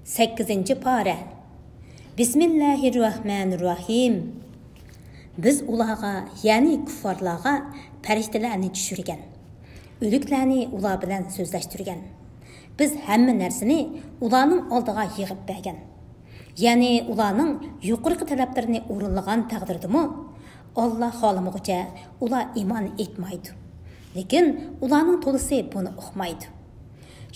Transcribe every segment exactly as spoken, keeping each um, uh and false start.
سەككىزىنچى پارە. بىسمىللاھىررەھمانىررەھىم. بىز ئۇلارغا، يەنى كۇففارلارغا پەرىشتىلەرنى چۈشۈرگەن، ئۆلۈكلەرنى ئۇلار بىلەن سۆزلەشتۈرگەن. بىز ھەممە نەرسىنى ئۇلارنىڭ ئالدىغا يىغىپ بەرگەن. يەنى ئۇلارنىڭ يۇقىرىقى تەلەپلىرىنى ئورۇنلىغان تەقدىردىمۇ، ئاللا خالىمىغۇچە ئۇلار ئىمان ئېيتمايدۇ. لېكىن ئۇلارنىڭ تولىسى بۇنى ئۇقمايدۇ.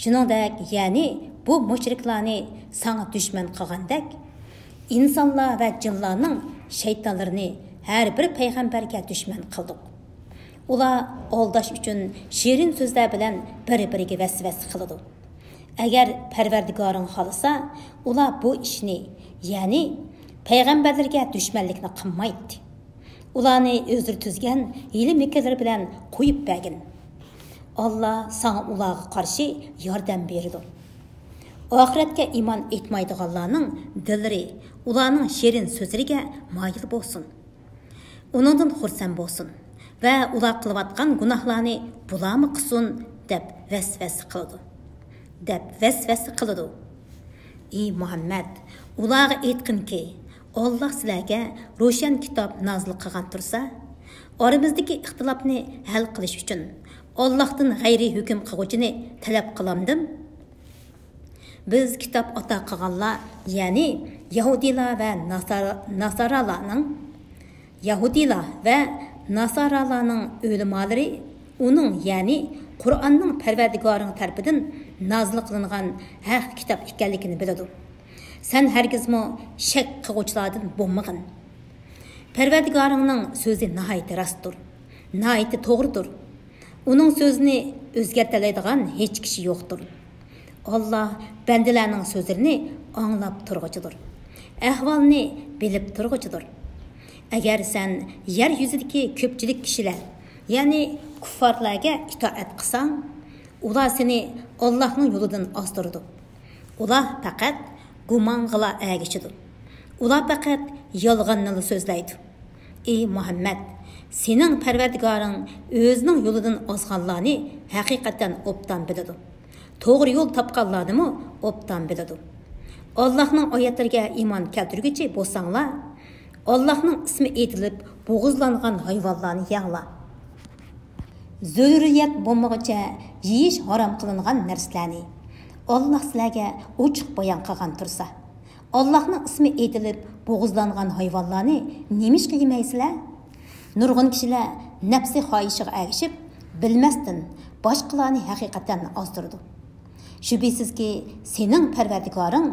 شۇنىڭدەك، يەنى بۇ مۇشرىكلارنى ساڭا دۈشمەن قىلغاندەك، ئىنسانلار ۋە جىنلارنىڭ شەيتانلىرىنى ھەر بىر پەيغەمبەرگە دۈشمەن قىلدۇق. ئۇلار ئالداش ئۈچۈن شېرىن سۆزلەر بىلەن بىر-بىرىگە ۋەسۋەسە قىلىدۇ. ئەگەر پەرۋەردىگارىڭ خالىسا، ئۇلار بۇ ئىشنى، يەنى پەيغەمبەرلەرگە دۈشمەنلىكنى قىلمايتتى. ئۇلارنى ئۆزلىرى تۈزگەن ھىيلە-مىكىرلىرى بىلەن قويۇپ بەرگىن. ئاللا ساڭا ئۇلارغا قارشى ياردەم بېرىدۇ. ئاخىرەتكە ئىمان ئېيتمايدىغانلارنىڭ دىللىرى ئۇلارنىڭ شېرىن سۆزلىرىگە مايىل بولسۇن. ئۇنىڭدىن خۇرسەن بولسۇن ۋە ئۇلار قىلىۋاتقان گۇناھلارنى بۇلارمۇ قىلسۇن، دەپ ۋەسۋەسە قىلىدۇ. دەپ ۋەسۋەسە قىلىدۇ. ئى مۇھەممەد، ئۇلارغا ئېيتقىنكى، ئاللا سىلەرگە روشەن كىتاب نازىل قىلغان تۇرسا، ئارىمىزدىكى ئىختىلاپنى ھەل قىلىش ئۈچۈن ئاللاھتىن غەيرىي ھۆكۈم قىلغۇچىنى تەلەپ قىلامدىم؟ بىز كىتاب ئاتا قىلغانلار، يەنى يەھۇدىيلار ۋە ناسارا-، ناسارالارنىڭ، يەھۇدىيلار ۋە ناسارالارنىڭ ئۆلىمالىرى ئۇنىڭ، يەنى قۇرئاننىڭ پەرۋەردىگارىڭ تەرىپىدىن نازىل قىلىنغان ھەق كىتاب ئىكەنلىكىنى بىلىدۇ. سەن ھەرگىزمۇ شەك قىلغۇچىلاردىن بولمىغىن. پەرۋەردىگارىڭنىڭ سۆزى ناھايىتى راستتۇر، ناھايىتى توغرىدۇر. ئۇنىڭ سۆزىنى ئۆزگەرتەلەيدىغان ھېچ كىشى يوقتۇر. ئاللا بەندىلەرنىڭ سۆزلىرىنى ئاڭلاپ تۇرغۇچىدۇر، ئەھۋالنى بىلىپ تۇرغۇچىدۇر. ئەگەر سەن يەر يۈزىدىكى كۆپچىلىك كىشىلەر، يەنى كۇففارلارغا ئىتائەت قىلساڭ، ئۇلار سېنى ئاللاھنىڭ يولىدىن ئازدۇرىدۇ. ئۇلار پەقەت گۇمانغىلا ئەگىشىدۇ. ئۇلار پەقەت يالغاننىلا سۆزلەيدۇ. ئى مۇھەممەد، سېنىڭ پەرۋەردىگارىڭ ئۆزىنىڭ يولىدىن ئازغانلارنى ھەقىقەتەن ئوبدان بىلىدۇ. توغرا يول تاپقانلارنىمۇ ئوبدان بىلىدۇ. ئاللاھنىڭ ئايەتلىرىگە ئىمان كەلتۈرگۈچى بولساڭلار، ئاللاھنىڭ ئىسمى ئېيتىلىپ بوغۇزلانغان ھايۋانلارنى يەڭلار. زۆرۈرىيەت بولمىغۇچە يېيىش ھارام قىلىنغان نەرسىلەرنى ئاللاھ سىلەرگە ئوچۇق بايان قىلغان تۇرسا، ئاللاھنىڭ ئىسمى ئېيتىلىپ بوغۇزلانغان ھايۋانلارنى نېمىشقا يېمەيسىلەر؟ نۇرغۇن كىشىلەر نەپسى خاھىشىغا ئەگىشىپ، بىلمەستىن باشقىلارنى ھەقىقەتەن ئازدۇرىدۇ. شۈبھىسىزكى، سېنىڭ پەرۋەردىگارىڭ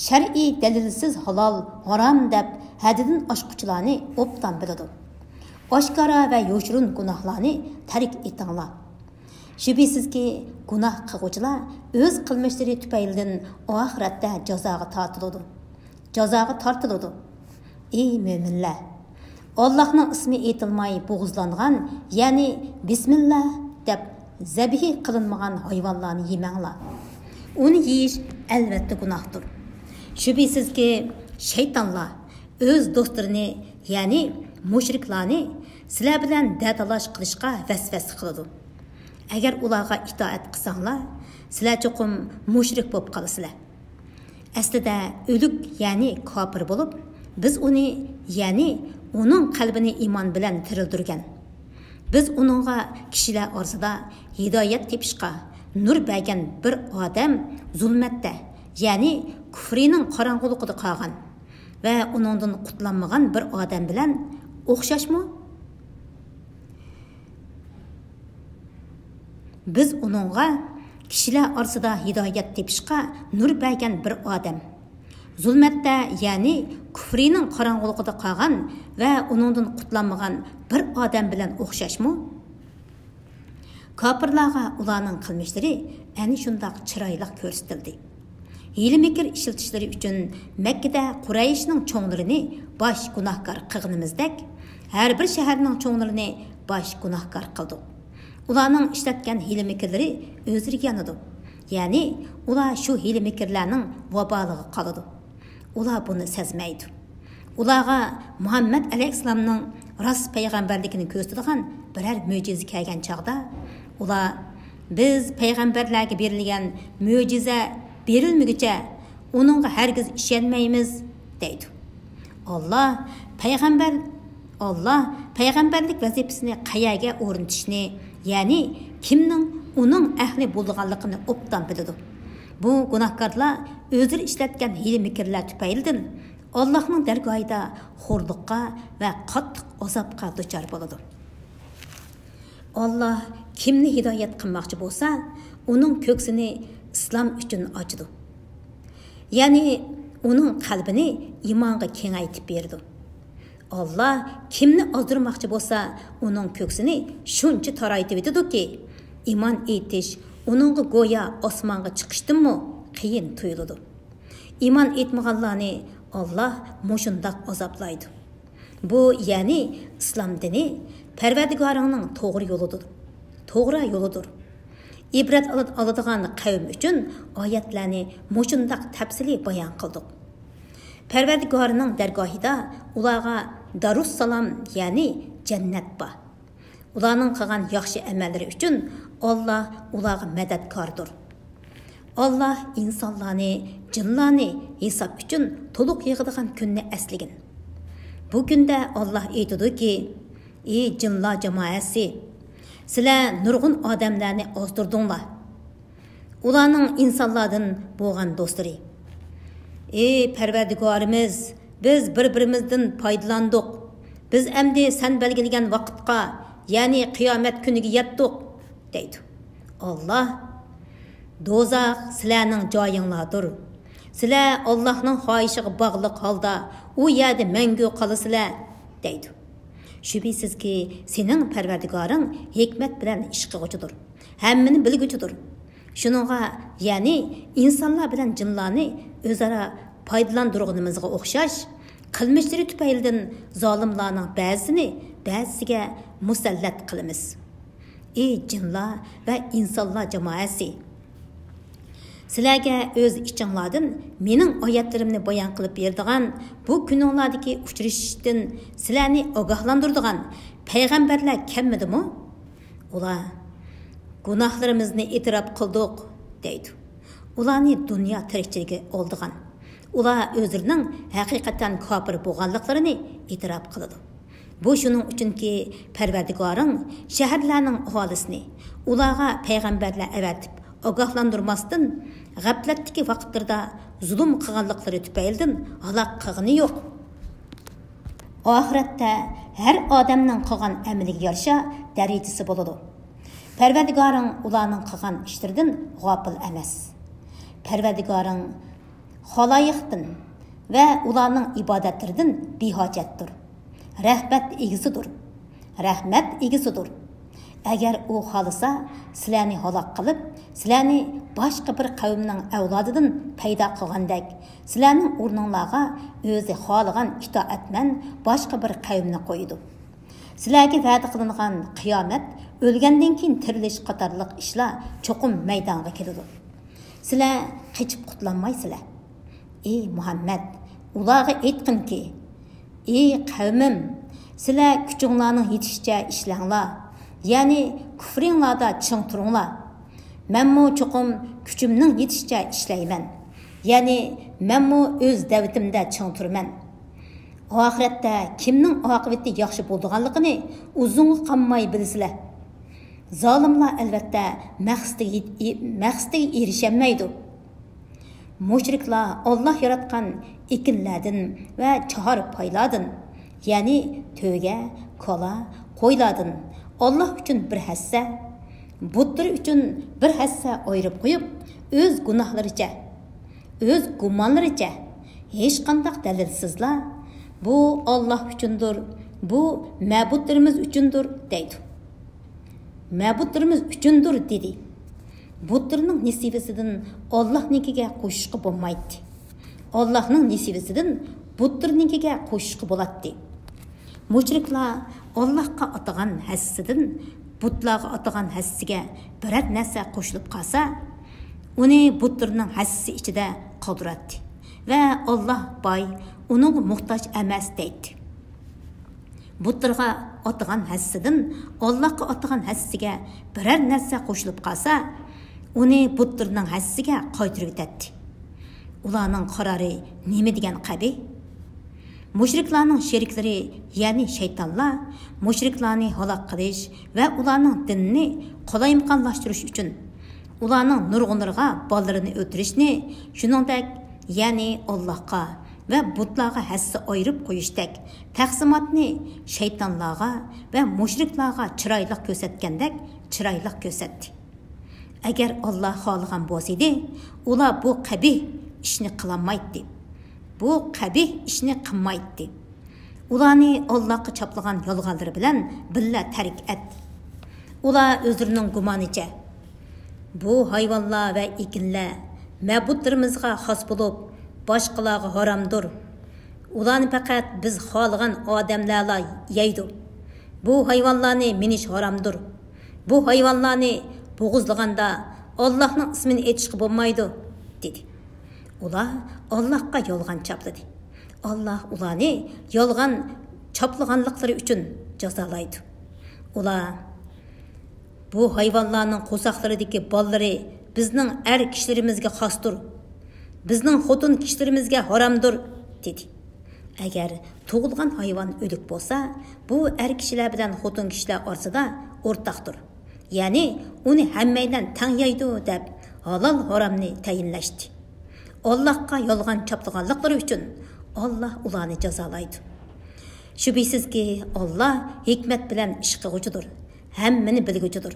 شەرئىي دەلىلسىز ھالال، ھارام دەپ ھەددىدىن ئاشقۇچىلارنى ئوبدان بىلىدۇ. ئاشكارا ۋە يوشۇرۇن گۇناھلارنى تەرك ئېتىڭلار. شۈبھىسىزكى، گۇناھ قىلغۇچىلار ئۆز قىلمىشلىرى تۈپەيلىدىن ئاخىرەتتە جازاغا تارتىلىدۇ. جازاغا تارتىلىدۇ. ئى مۆمىنلەر! ئاللاھنىڭ ئىسمى ئېيتىلماي بوغۇزلانغان، يەنى بىسمىللا دەپ زەبىھ قىلىنمىغان ھايۋانلارنى يېمەڭلار. ئۇنى يېيىش ئەلۋەتتە گۇناھتۇر. شۈبھىسىزكى، شەيتانلار ئۆز دوستلىرىنى، يەنى مۇشرىكلارنى سىلەر بىلەن دەتالاش قىلىشقا ۋەسۋەسە قىلىدۇ. ئەگەر ئۇلارغا ئىتائەت قىلساڭلار، سىلەر چوقۇم مۇشرىك بولۇپ قالىسىلەر. ئەسلىدە ئۆلۈك، يەنى كاپىر بولۇپ، بىز ئۇنى، يەنى ئۇنىڭ قەلبىنى ئىمان بىلەن تىرىلدۈرگەن. بىز ئۇنىڭغا كىشىلەر ئارىسىدا ھىدايەت تېپىشقا نۇر بەرگەن بىر ئادەم زۇلمەتتە، يەنى كۇفرىنىڭ قاراڭغۇلۇقىدا قالغان ۋە ئۇنىڭدىن قۇتۇلالمىغان بىر ئادەم بىلەن ئوخشاشمۇ؟ بىز ئۇنىڭغا كىشىلەر ئارىسىدا ھىدايەت تېپىشقا نۇر بەرگەن بىر ئادەم، زۇلمەتتە، يەنى كۇفرىنىڭ قاراڭغۇلۇقىدا قالغان ۋە ئۇنىڭدىن قۇتۇلالمىغان بىر ئادەم بىلەن ئوخشاشمۇ؟ كاپىرلارغا ئۇلارنىڭ قىلمىشلىرى ئەنە شۇنداق چىرايلىق كۆرسىتىلدى. ھىيلە-مىكىر ئىشلىتىشلىرى ئۈچۈن مەككىدە قۇرەيشنىڭ چوڭلىرىنى باش گۇناھكار قىلغىنىمىزدەك، ھەر بىر شەھەرنىڭ چوڭلىرىنى باش گۇناھكار قىلدۇق. ئۇلارنىڭ ئىشلەتكەن ھىيلە-مىكىرلىرى ئۆزلىرىگە يانىدۇ. يەنى ئۇلار شۇ ھىيلە-مىكىرلەرنىڭ ۋابالىغا قالىدۇ. ئۇلار بۇنى سەزمەيدۇ. ئۇلارغا مۇھەممەد ئەلەيھىسسالامنىڭ راست پەيغەمبەرلىكىنى كۆرسىتىدىغان بىرەر مۆجىزە كەلگەن چاغدا، ئۇلار، بىز پەيغەمبەرلەرگە بېرىلگەن مۆجىزە بېرىلمىگۈچە، ئۇنىڭغا ھەرگىز ئىشەنمەيمىز، دەيدۇ. ئاللا پەيغەمبەر، ئاللا پەيغەمبەرلىك ۋەزىپىسىنى قەيەرگە ئورنىتىشنى، يەنى كىمنىڭ ئۇنىڭ ئەھلى بولىدىغانلىقىنى ئوبدان بىلىدۇ. بۇ گۇناھكارلار ئۆزلىرى ئىشلەتكەن ھىيلە-مىكىرلەر تۈپەيلىدىن ئاللاھنىڭ دەرگاھىدا خورلۇققا ۋە قاتتىق ئازابقا دۇچار بولىدۇ. ئاللا كىمنى ھىدايەت قىلماقچى بولسا، ئۇنىڭ كۆكسىنى ئىسلام ئۈچۈن ئاچىدۇ. يەنى ئۇنىڭ قەلبىنى ئىمانغا كېڭەيتىپ بېرىدۇ. ئاللا كىمنى ئازدۇرماقچى بولسا، ئۇنىڭ كۆكسىنى شۇنچە تارايتىۋېتىدۇكى، ئىمان ئېيتىش ئۇنىڭغا گويا ئاسمانغا چىقىشتىنمۇ قىيىن تۇيۇلىدۇ. ئىمان ئېيتمىغانلارنى ئاللا مۇشۇنداق ئازابلايدۇ. بۇ، يەنى ئىسلام دىنى پەرۋەردىگارىڭنىڭ توغرا يولىدۇر. توغرا يولىدۇر. ئىبرەت ئالا-، ئالىدىغان قەۋم ئۈچۈن ئايەتلەرنى مۇشۇنداق تەپسىلىي بايان قىلدۇق. پەرۋەردىگارىنىڭ دەرگاھىدا ئۇلارغا دارۇسسالام، يەنى جەننەت بار. ئۇلارنىڭ قىلغان ياخشى ئەمەللىرى ئۈچۈن ئاللا ئۇلارغا مەدەتكاردۇر. ئاللا ئىنسانلارنى، جىنلارنى ھېساب ئۈچۈن تولۇق يىغىدىغان كۈننى ئەسلىگىن. بۇ كۈندە ئاللا ئېيتىدۇكى، ئى جىنلار جامائەسى، سىلەر نۇرغۇن ئادەملەرنى ئازدۇردۇڭلار. ئۇلارنىڭ ئىنسانلاردىن بولغان دوستلىرى، ئى پەرۋەردىگارىمىز، بىز بىر-بىرىمىزدىن پايدىلاندۇق. بىز ئەمدى سەن بەلگىلىگەن ۋاقىتقا، يەنى قىيامەت كۈنىگە يەتتۇق، دەيدۇ. ئاللا، دوزاخ سىلەرنىڭ جايىڭلاردۇر. سىلەر ئاللاھنىڭ خاھىشىغا باغلىق ھالدا ئۇ يەردە مەڭگۈ قالىسىلەر، دەيدۇ. شۈبھىسىزكى، سېنىڭ پەرۋەردىگارىڭ ھېكمەت بىلەن ئىش قىلغۇچىدۇر. ھەممىنى بىلگۈچىدۇر. شۇنىڭغا، يەنى ئىنسانلار بىلەن جىنلارنى ئۆزئارا پايدىلاندۇرغىنىمىزغا ئوخشاش، قىلمىشلىرى تۈپەيلىدىن زالىملارنىڭ بەزىسىنى بەزىسىگە مۇسەللەت قىلىمىز. ئى جىنلار ۋە ئىنسانلار جامائەسى! سىلەرگە ئۆز ئىچىڭلاردىن مېنىڭ ئايەتلىرىمنى بايان قىلىپ بېرىدىغان، بۇ كۈنۈڭلاردىكى ئۇچرىشىشتىن سىلەرنى ئاگاھلاندۇرىدىغان پەيغەمبەرلەر كەلمىدىمۇ؟ ئۇلار، گۇناھلىرىمىزنى ئېتىراپ قىلدۇق، دەيدۇ. ئۇلارنى دۇنيا تىرىكچىلىكى ئالدىغان. ئۇلار ئۆزلىرىنىڭ ھەقىقەتەن كاپىر بولغانلىقلىرىنى ئېتىراپ قىلىدۇ. بۇ شۇنىڭ ئۈچۈنكى، پەرۋەردىگارىڭ شەھەرلەرنىڭ ئاھالىسىنى، ئۇلارغا پەيغەمبەرلەر ئەۋەتىپ ئاگاھلاندۇرماستىن، غەپلەتتىكى ۋاقىتلىرىدا زۇلۇم قىلغانلىقلىرى تۈپەيلىدىن ھالاك قىلغىنى يوق. ئاخىرەتتە ھەر ئادەمنىڭ قىلغان ئەمىلىگە يارىشا دەرىجىسى بولىدۇ. پەرۋەردىگارىڭ ئۇلارنىڭ قىلغان ئىشلىرىدىن غاپىل ئەمەس. پەرۋەردىگارىڭ خالايىقتىن ۋە ئۇلارنىڭ ئىبادەتلىرىدىن بىھاجەتتۇر. رەھمەت ئىگىسىدۇر. رەھمەت ئىگىسىدۇر. ئەگەر ئۇ خالىسا، سىلەرنى ھالاك قىلىپ، سىلەرنى باشقا بىر قەۋمنىڭ ئەۋلادىدىن پەيدا قىلغاندەك، سىلەرنىڭ ئورنۇڭلارغا ئۆزى خالىغان ئىتائەتمەن باشقا بىر قەۋمنى قويىدۇ. سىلەرگە ۋەدە قىلىنغان قىيامەت، ئۆلگەندىن كېيىن تىرىلىش قاتارلىق ئىشلار چوقۇم مەيدانغا كېلىدۇ. سىلەر قېچىپ قۇتۇلالمايسىلەر. ئى مۇھەممەد، ئۇلارغا ئېيتقىنكى، ئى قەۋمىم، سىلەر كۈچۈڭلارنىڭ يېتىشىچە ئىشلەڭلار، يەنى كۇفرىڭلاردا چىڭ تۇرۇڭلار. مەنمۇ چوقۇم كۈچۈمنىڭ يېتىشىچە ئىشلەيمەن، يەنى مەنمۇ ئۆز دەۋىتىمدە چىڭ تۇرىمەن. ئاخىرەتتە كىمنىڭ ئاقىۋىتى ياخشى بولىدىغانلىقىنى ئۇزۇنغا قالماي بىلىسىلەر. زالىملار ئەلۋەتتە مەقسىتىگە يېت-، مەقسىتىگە ئېرىشەلمەيدۇ. مۇشرىكلار ئاللا ياراتقان ئېكىنلەردىن ۋە چاھار پايلاردىن، يەنى تۆگە، كالا، قويلاردىن ئاللا ئۈچۈن بىر ھەسسە، بۇتلىرى ئۈچۈن بىر ھەسسە ئايرىپ قويۇپ، ئۆز گۇناھلىرىچە، ئۆز گۇمانلىرىچە، ھېچقانداق دەلىلسىزلا، بۇ ئاللا ئۈچۈندۇر، بۇ مەبۇدلىرىمىز ئۈچۈندۇر، دەيدۇ. مەبۇدلىرىمىز ئۈچۈندۇر، دېدى. بۇتلىرىنىڭ نېسىۋىسىدىن ئاللانىڭكىگە قوشۇشقا بولمايتتى. ئاللانىڭ نېسىۋىسىدىن بۇتلىرىنىڭكىگە قوشۇشقا بولاتتى. مۇشرىكلار ئاللاغا ئاتىغان ھەسسىدىن بۇتلارغا ئاتىغان ھەسسىگە بىرەر نەرسە قوشۇلۇپ قالسا، ئۇنى بۇتلىرىنىڭ ھەسسىسى ئىچىدە قالدۇراتتى ۋە ئاللا باي، ئۇنىڭغا موھتاج ئەمەس دەيتتى. بۇتلىرىغا ئاتىغان ھەسسىدىن ئاللاغا ئاتىغان ھەسسىگە بىرەر نەرسە قوشۇلۇپ قالسا، ئۇنى بۇتلىرىنىڭ ھەسسىسىگە قايتۇرۇۋېتەتتى. ئۇلارنىڭ قارارى نېمە دېگەن قەبىھ؟ مۇشرىكلارنىڭ شېرىكلىرى، يەنى شەيتانلار، مۇشرىكلارنى ھالاك قىلىش ۋە ئۇلارنىڭ دىنىنى قالايمىقانلاشتۇرۇش ئۈچۈن، ئۇلارنىڭ نۇرغۇنلىرىغا بالىلىرىنى ئۆلتۈرۈشنى، شۇنىڭدەك، يەنى ئاللاھقا ۋە بۇتلارغا ھەسسە ئايرىپ قويۇشتەك تەقسىماتنى شەيتانلارغا ۋە مۇشرىكلارغا چىرايلىق كۆرسەتكەندەك چىرايلىق كۆرسەتتى. ئەگەر ئاللا خالىغان بولسىدى، ئۇلار بۇ قەبىھ ئىشنى قىلالمايتتى. بۇ قەبىھ ئىشنى قىلمايتتى. ئۇلارنى ئاللاغا چاپلىغان يالغانلىرى بىلەن بىللە تەرك ئەت. ئۇلار ئۆزلىرىنىڭ گۇمانىچە، بۇ ھايۋانلار ۋە ئېكىنلەر مەبۇدلىرىمىزغا خاس بولۇپ، باشقىلارغا ھارامدۇر. ئۇلارنى پەقەت بىز خالىغان ئادەملەرلا يەيدۇ. بۇ ھايۋانلارنى مىنىش ھارامدۇر. بۇ ھايۋانلارنى بوغۇزلىغاندا ئاللاھنىڭ ئىسمىنى ئېيتىشقا بولمايدۇ، دېدى. ئۇلار ئاللاھقا يالغان چاپلىدى. ئاللاھ ئۇلارنى يالغان چاپلىغانلىقلىرى ئۈچۈن جازالايدۇ. ئۇلار، بۇ ھايۋانلارنىڭ قورساقلىرىدىكى بالىلىرى بىزنىڭ ئەر كىشىلىرىمىزگە خاستۇر، بىزنىڭ خوتۇن كىشىلىرىمىزگە ھارامدۇر، دېدى. ئەگەر تۇغۇلغان ھايۋان ئۆلۈك بولسا، بۇ ئەر كىشىلەر بىلەن خوتۇن كىشىلەر ئارىسىدا ئورتاقتۇر. يەنى ئۇنى ھەممەيلەن تەڭ يەيدۇ دەپ ھالال ھارامنى تەيىنلەشتى. ئاللاھقا يالغان چاپلىغانلىقلىرى ئۈچۈن ئاللاھ ئۇلارنى جازالايدۇ. شۈبھىسىزكى، ئاللاھ ھېكمەت بىلەن ئىش قىلغۇچىدۇر، ھەممىنى بىلگۈچىدۇر.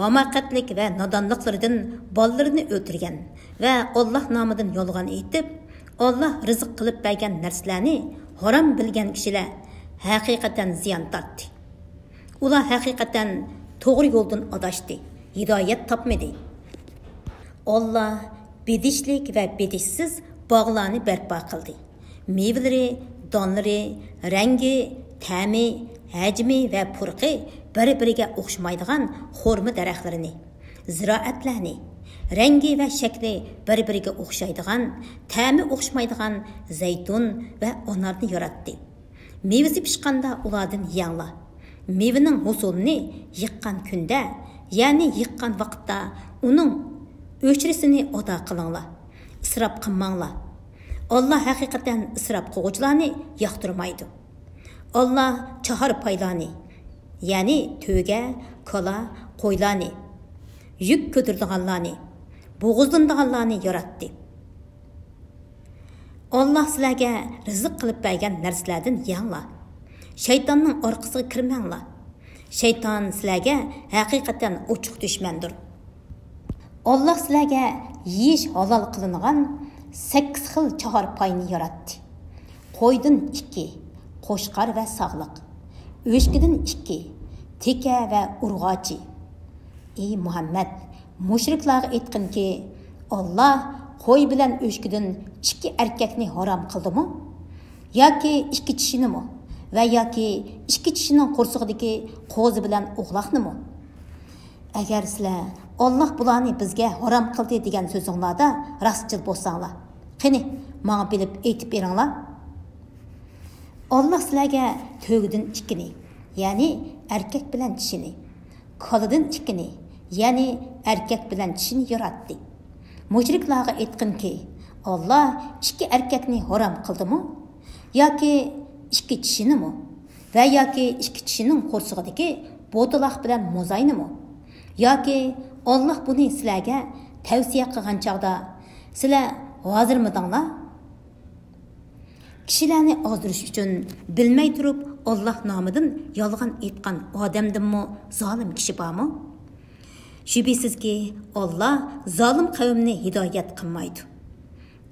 ھاماقەتلىك ۋە نادانلىقلىرىدىن بالىلىرىنى ئۆلتۈرگەن ۋە ئاللاھ نامىدىن يالغان ئېيتىپ، ئاللاھ رىزىق قىلىپ بەرگەن نەرسىلەرنى ھارام بىلگەن كىشىلەر ھەقىقەتەن زىيان تارتتى. ئۇلار ھەقىقەتەن توغرا يولدىن ئاداشتى، ھىدايەت تاپمىدى. ئاللاھ بېدىشلىك ۋە بېدىشسىز باغلارنى بەرپا قىلدى. مېۋىلىرى، دانلىرى، رەڭگى، تەمى، ھەجمى ۋە پۇرىقى بىر-بىرىگە ئوخشىمايدىغان خورما دەرەخلىرىنى، زىرائەتلەرنى، رەڭگى ۋە شەكلى بىر-بىرىگە ئوخشايدىغان، تەمى ئوخشىمايدىغان زەيتۇن ۋە ئانارنى ياراتتى. مېۋىسى پىشقاندا ئۇلاردىن يەڭلار. مېۋىنىڭ ھوسۇلىنى يىغقان كۈندە، يەنى يىغقان ۋاقىتتا ئۇنىڭ ئۆشرىسىنى ئادا قىلىڭلار. ئىسراپ قىلماڭلار. ئاللا ھەقىقەتەن ئىسراپ قىلغۇچىلارنى ياقتۇرمايدۇ. ئاللا چاھارپايلارنى، يەنى تۆگە، كالا، قويلارنى، يۈك كۆتۈرىدىغانلارنى، بوغۇزلىنىدىغانلارنى ياراتتى. ئاللا سىلەرگە رىزىق قىلىپ بەرگەن نەرسىلەردىن يەڭلار. شەيتاننىڭ ئارقىسىغا كىرمەڭلار. شەيتان سىلەرگە ھەقىقەتەن ئوچۇق دۈشمەندۇر. ئاللا سىلەرگە يېيىش ھالال قىلىنغان سەككىز خىل چاھارپاينى ياراتتى. قويدىن ئىككى، قوچقار ۋە ساغلىق. ئۆچكىدىن ئىككى، تېكە ۋە ئۇرغاچى. ئى مۇھەممەد، مۇشرىكلارغا ئېيتقىنكى، ئاللا قوي بىلەن ئۆچكىدىن ئىككى ئەركەكنى ھارام قىلدىمۇ؟ ياكى ئىككى چىشىنىمۇ؟ ۋە ياكى ئىككى چىشىنىڭ قورسىقىدىكى قوزا بىلەن ئوغلاقنىمۇ؟ ئەگەر سىلەر، ئاللا بۇلارنى بىزگە ھارام قىلدى دېگەن سۆزۈڭلاردا راستچىل بولساڭلار، قېنى، ماڭا بىلىپ ئېيتىپ بېرىڭلار. ئاللا سىلەرگە تۆگىدىن ئىككىنى، يەنى ئەركەك بىلەن چىشىنى، كالىدىن ئىككىنى، يەنى ئەركەك بىلەن چىشىنى ياراتتى. مۇشرىكلارغا ئېيتقىنكى، ئاللا ئىككى ئەركەكنى ھارام قىلدىمۇ؟ ياكى ئىككى چىشىنىمۇ؟ ۋە ياكى ئىككى چىشىنىڭ قورسىقىدىكى بوتىلاق بىلەن موزاينىمۇ؟ ياكى ئاللا بۇنى سىلەرگە تەۋسىيە قىلغان چاغدا، سىلەر ھازىرمىدىڭلار؟ كىشىلەرنى ئازدۇرۇش ئۈچۈن بىلمەي تۇرۇپ ئاللا نامىدىن يالغان ئېيتقان ئادەمدىنمۇ زالىم كىشى بارمۇ؟ شۈبھىسىزكى، ئاللا زالىم قەۋمنى ھىدايەت قىلمايدۇ.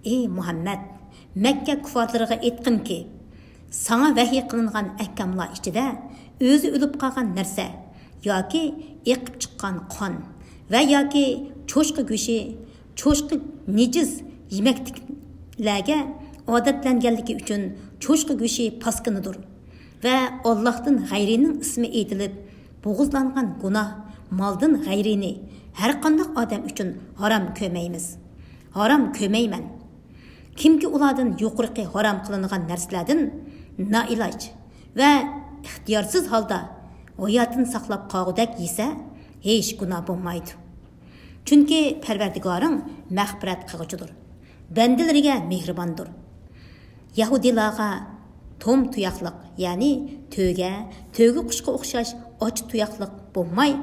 ئى مۇھەممەد، مەككە كۇففارلىرىغا ئېيتقىنكى، ساڭا ۋەھىي قىلىنغان ئەھكاملار ئىچىدە ئۆزى ئۆلۈپ قالغان نەرسە ياكى ئېقىپ چىققان قان ۋە ياكى چوشقا گۆشى، چوشقا نىجىس يېمەكلىكلەرگە ئادەتلەنگەنلىكى ئۈچۈن چوشقا گۆشى پاسكىنىدۇر ۋە ئاللاھتىن غەيرىنىڭ ئىسمى ئېيتىلىپ بوغۇزلانغان گۇناھ مالدىن غەيرىنى ھەرقانداق ئادەم ئۈچۈن ھارام كۆرمەيمىز. ھارام كۆرمەيمەن. كىمكى ئۇلاردىن يۇقىرىقى ھارام قىلىنغان نەرسىلەردىن نائىلاج ۋە ئىختىيارسىز ھالدا ھاياتىنى ساقلاپ قالغۇدەك يېسە، ھېچ گۇناھ بولمايدۇ. چۈنكى پەرۋەردىگارىڭ مەغپىرەت قىلغۇچىدۇر، بەندىلىرىگە مېھرىباندۇر. يەھۇدىيلارغا توم تۇياقلىق، يەنى تۆگە، تۆگە قۇشقا ئوخشاش ئاچا تۇياقلىق بولماي،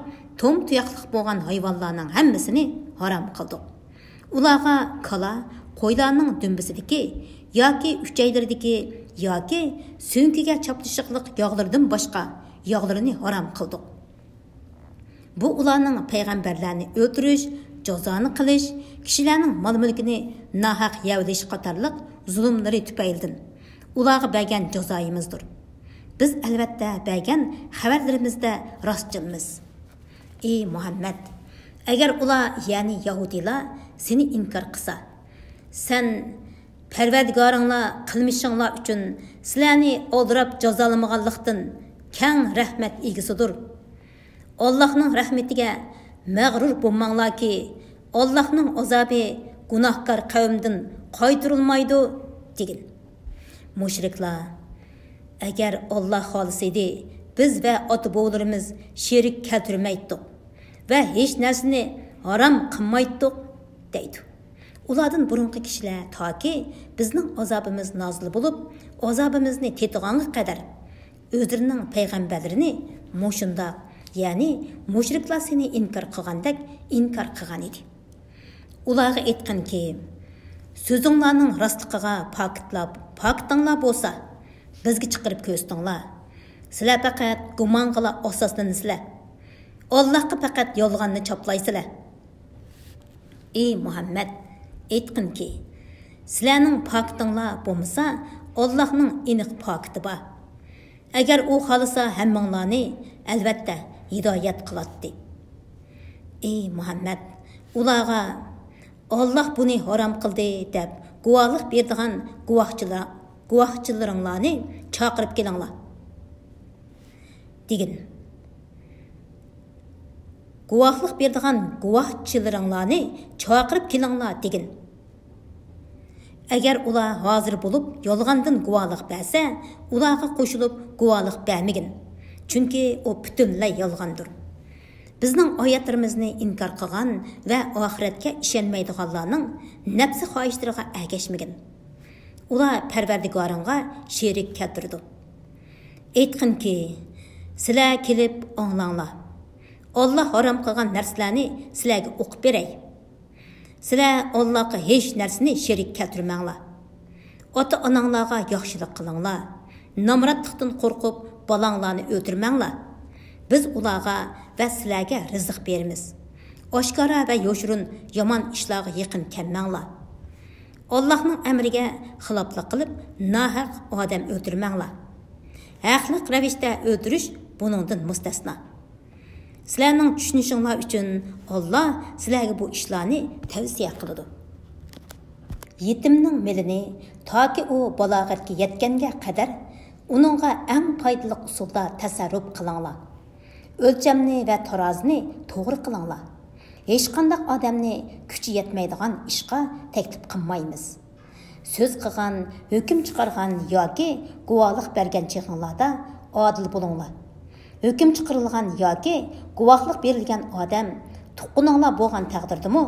توم تۇياقلىق بولغان ھايۋانلارنىڭ ھەممىسىنى ھارام قىلدۇق. ئۇلارغا كالا، قويلارنىڭ دۈمبىسىدىكى ياكى ئۈچەيلىرىدىكى ياكى سۆڭىكىگە چاپلىشىقلىق ياغلىرىدىن باشقا ياغلىرىنى ھارام قىلدۇق. بۇ ئۇلارنىڭ پەيغەمبەرلەرنى ئۆلتۈرۈش، جازانى قىلىش، كىشىلەرنىڭ مال-مۈلكىنى ناھەق يەۋېلىش قاتارلىق زۇلۇملىرى تۈپەيلىدىن ئۇلارغا بەرگەن جازايىمىزدۇر. بىز، ئەلۋەتتە، بەرگەن خەۋەرلىرىمىزدە راستچىلمىز. ئى مۇھەممەد، ئەگەر ئۇلار، يەنى يەھۇدىيلار، سېنى ئىنكار قىلسا، سەن، پەرۋەردىگارىڭلار قىلمىشىڭلار ئۈچۈن سىلەرنى ئالدىراپ جازالىمىغانلىقتىن، كەڭ رەھمەت ئىگىسىدۇر. ئاللاھنىڭ رەھمىتىگە مەغرۇر بولماڭلاركى، ئاللاھنىڭ ئازابى گۇناھكار قەۋمدىن قايتۇرۇلمايدۇ، دېگىن. مۇشرىكلار، ئەگەر ئاللاھ خالىسىدى، بىز ۋە ئاتا-بوۋىلىرىمىز شېرىك كەلتۈرمەيتتۇق ۋە ھېچ نەرسىنى ھارام قىلمايتتۇق، دەيدۇ. ئۇلاردىن بۇرۇنقى كىشىلەر تاكى بىزنىڭ ئازابىمىز نازىل بولۇپ، ئازابىمىزنى تېتىغانغا قەدەر ئۆزلىرىنىڭ پەيغەمبەرلىرىنى مۇشۇنداق، يەنى مۇشرىكلار سېنى ئىنكار قىلغاندەك ئىنكار قىلغان ئىدى. ئۇلارغا ئېيتقىنكى، سۆزۈڭلارنىڭ راستلىقىغا پاكىتلار، پاكىتىڭلار بولسا، بىزگە چىقىرىپ كۆرسىتىڭلار. سىلەر پەقەت گۇمانغىلا ئاساسلىنىسىلەر. ئاللاھقا پەقەت يالغاننى چاپلايسىلەر. ئى مۇھەممەد، ئېيتقىنكى، سىلەرنىڭ پاكىتىڭلار بولمىسا، ئاللاھنىڭ ئېنىق پاكىتى بار. ئەگەر ئۇ خالىسا ھەممىڭلارنى، ئەلۋەتتە، ھىدايەت قىلاتتى. ئى مۇھەممەد، ئۇلارغا، ئاللاھ بۇنى ھارام قىلدى، دەپ گۇۋاھلىق بېرىدىغان گۇۋاھچىلار، گۇۋاھچىلىرىڭلارنى چاقىرىپ كېلىڭلار، دېگىن. گۇۋاھلىق بېرىدىغان گۇۋاھچىلىرىڭلارنى چاقىرىپ كېلىڭلار، دېگىن. ئەگەر ئۇلار ھازىر بولۇپ يالغاندىن گۇۋاھلىق بەرسە، ئۇلارغا قوشۇلۇپ گۇۋاھلىق بەرمىگىن. چۈنكى ئۇ پۈتۈنلەي يالغاندۇر. بىزنىڭ ئايەتلىرىمىزنى ئىنكار قىلغان ۋە ئاخىرەتكە ئىشەنمەيدىغانلارنىڭ نەپسى خاھىشلىرىغا ئەگەشمىگىن. ئۇلار پەرۋەردىگارىڭغا شېرىك كەلتۈرىدۇ. ئېيتقىنكى، سىلەر كېلىپ ئاڭلاڭلار. ئاللاھ ھارام قىلغان نەرسىلەرنى سىلەرگە ئوقۇپ بېرەي. سىلەر ئاللاھقا ھېچ نەرسىنى شېرىك كەلتۈرمەڭلار. ئاتا-ئاناڭلارغا ياخشىلىق قىلىڭلار. نامراتلىقتىن قورقۇپ، بالاڭلارنى ئۆلتۈرمەڭلار. بىز ئۇلارغا ۋە سىلەرگە رىزىق بېرىمىز. ئاشكارا ۋە يوشۇرۇن يامان ئىشلارغا يېقىن كەلمەڭلار. ئاللاھنىڭ ئەمرىگە خىلاپلىق قىلىپ، ناھەق ئادەم ئۆلتۈرمەڭلار. ھەقلىق رەۋىشتە ئۆلتۈرۈش بۇنىڭدىن مۇستەسنا. سىلەرنىڭ چۈشىنىشىڭلار ئۈچۈن، ئاللاھ سىلەرگە بۇ ئىشلارنى تەۋسىيە قىلىدۇ. يېتىمنىڭ مېلىنى تاكى ئۇ بالاغەتكە يەتكەنگە قەدەر ئۇنىڭغا ئەڭ پايدىلىق ئۇسۇلدا تەسەررۇپ قىلىڭلار. ئۆلچەمنى ۋە تارازىنى توغرا قىلىڭلار. ھېچقانداق ئادەمنى كۈچى يەتمەيدىغان ئىشقا تەكلىپ قىلمايمىز. سۆز قىلغان، ھۆكۈم چىقارغان ياكى گۇۋاھلىق بەرگەن چېغىڭلاردا ئادىل بولۇڭلار. ھۆكۈم چىقىرىلغان ياكى گۇۋاھلىق بېرىلگەن ئادەم تۇغقىنىڭلار بولغان تەقدىردىمۇ،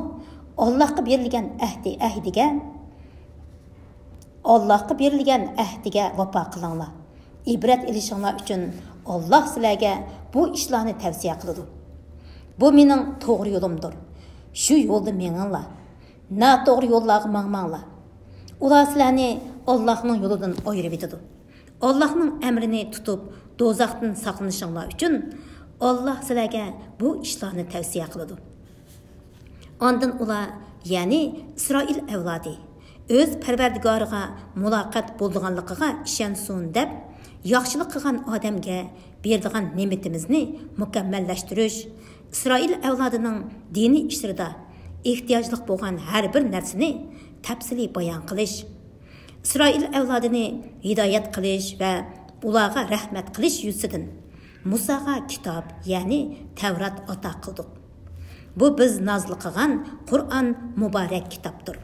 ئاللاھقا بېرىلگەن ئەھدى، ئەھدىگە، ئاللاھقا بېرىلگەن ئەھدىگە ۋاپا قىلىڭلار. ئىبرەت ئېلىشىڭلار ئۈچۈن، ئاللاھ سىلەرگە بۇ ئىشلارنى تەۋسىيە قىلىدۇ. بۇ مېنىڭ توغرا يولۇمدۇر. شۇ يولدا مېڭىڭلار. ناتوغرا يوللارغا ماڭماڭلار. ئۇلار سىلەرنى ئاللاھنىڭ يولىدىن ئايرىۋېتىدۇ. ئاللاھنىڭ ئەمرىنى تۇتۇپ، دوزاختىن ساقلىنىشىڭلار ئۈچۈن، ئاللاھ سىلەرگە بۇ ئىشلارنى تەۋسىيە قىلىدۇ. ئاندىن ئۇلار، يەنى ئىسرائىل ئەۋلادى، ئۆز پەرۋەردىگارىغا مۇلاقات بولىدىغانلىقىغا ئىشەنسۇن دەپ، ياخشىلىق قىلغان ئادەمگە بېرىدىغان نېمىتىمىزنى مۇكەممەللەشتۈرۈش، ئىسرائىل ئەۋلادىنىڭ دىنىي ئىشلىرىدا ئېھتىياجلىق بولغان ھەر بىر نەرسىنى تەپسىلىي بايان قىلىش، ئىسرائىل ئەۋلادىنى ھىدايەت قىلىش ۋە ئۇلارغا رەھمەت قىلىش يۈزىسىدىن مۇساغا كىتاب، يەنى تەۋرات ئاتا قىلدۇق. بۇ بىز نازىل قىلغان قۇرئان مۇبارەك كىتابتۇر.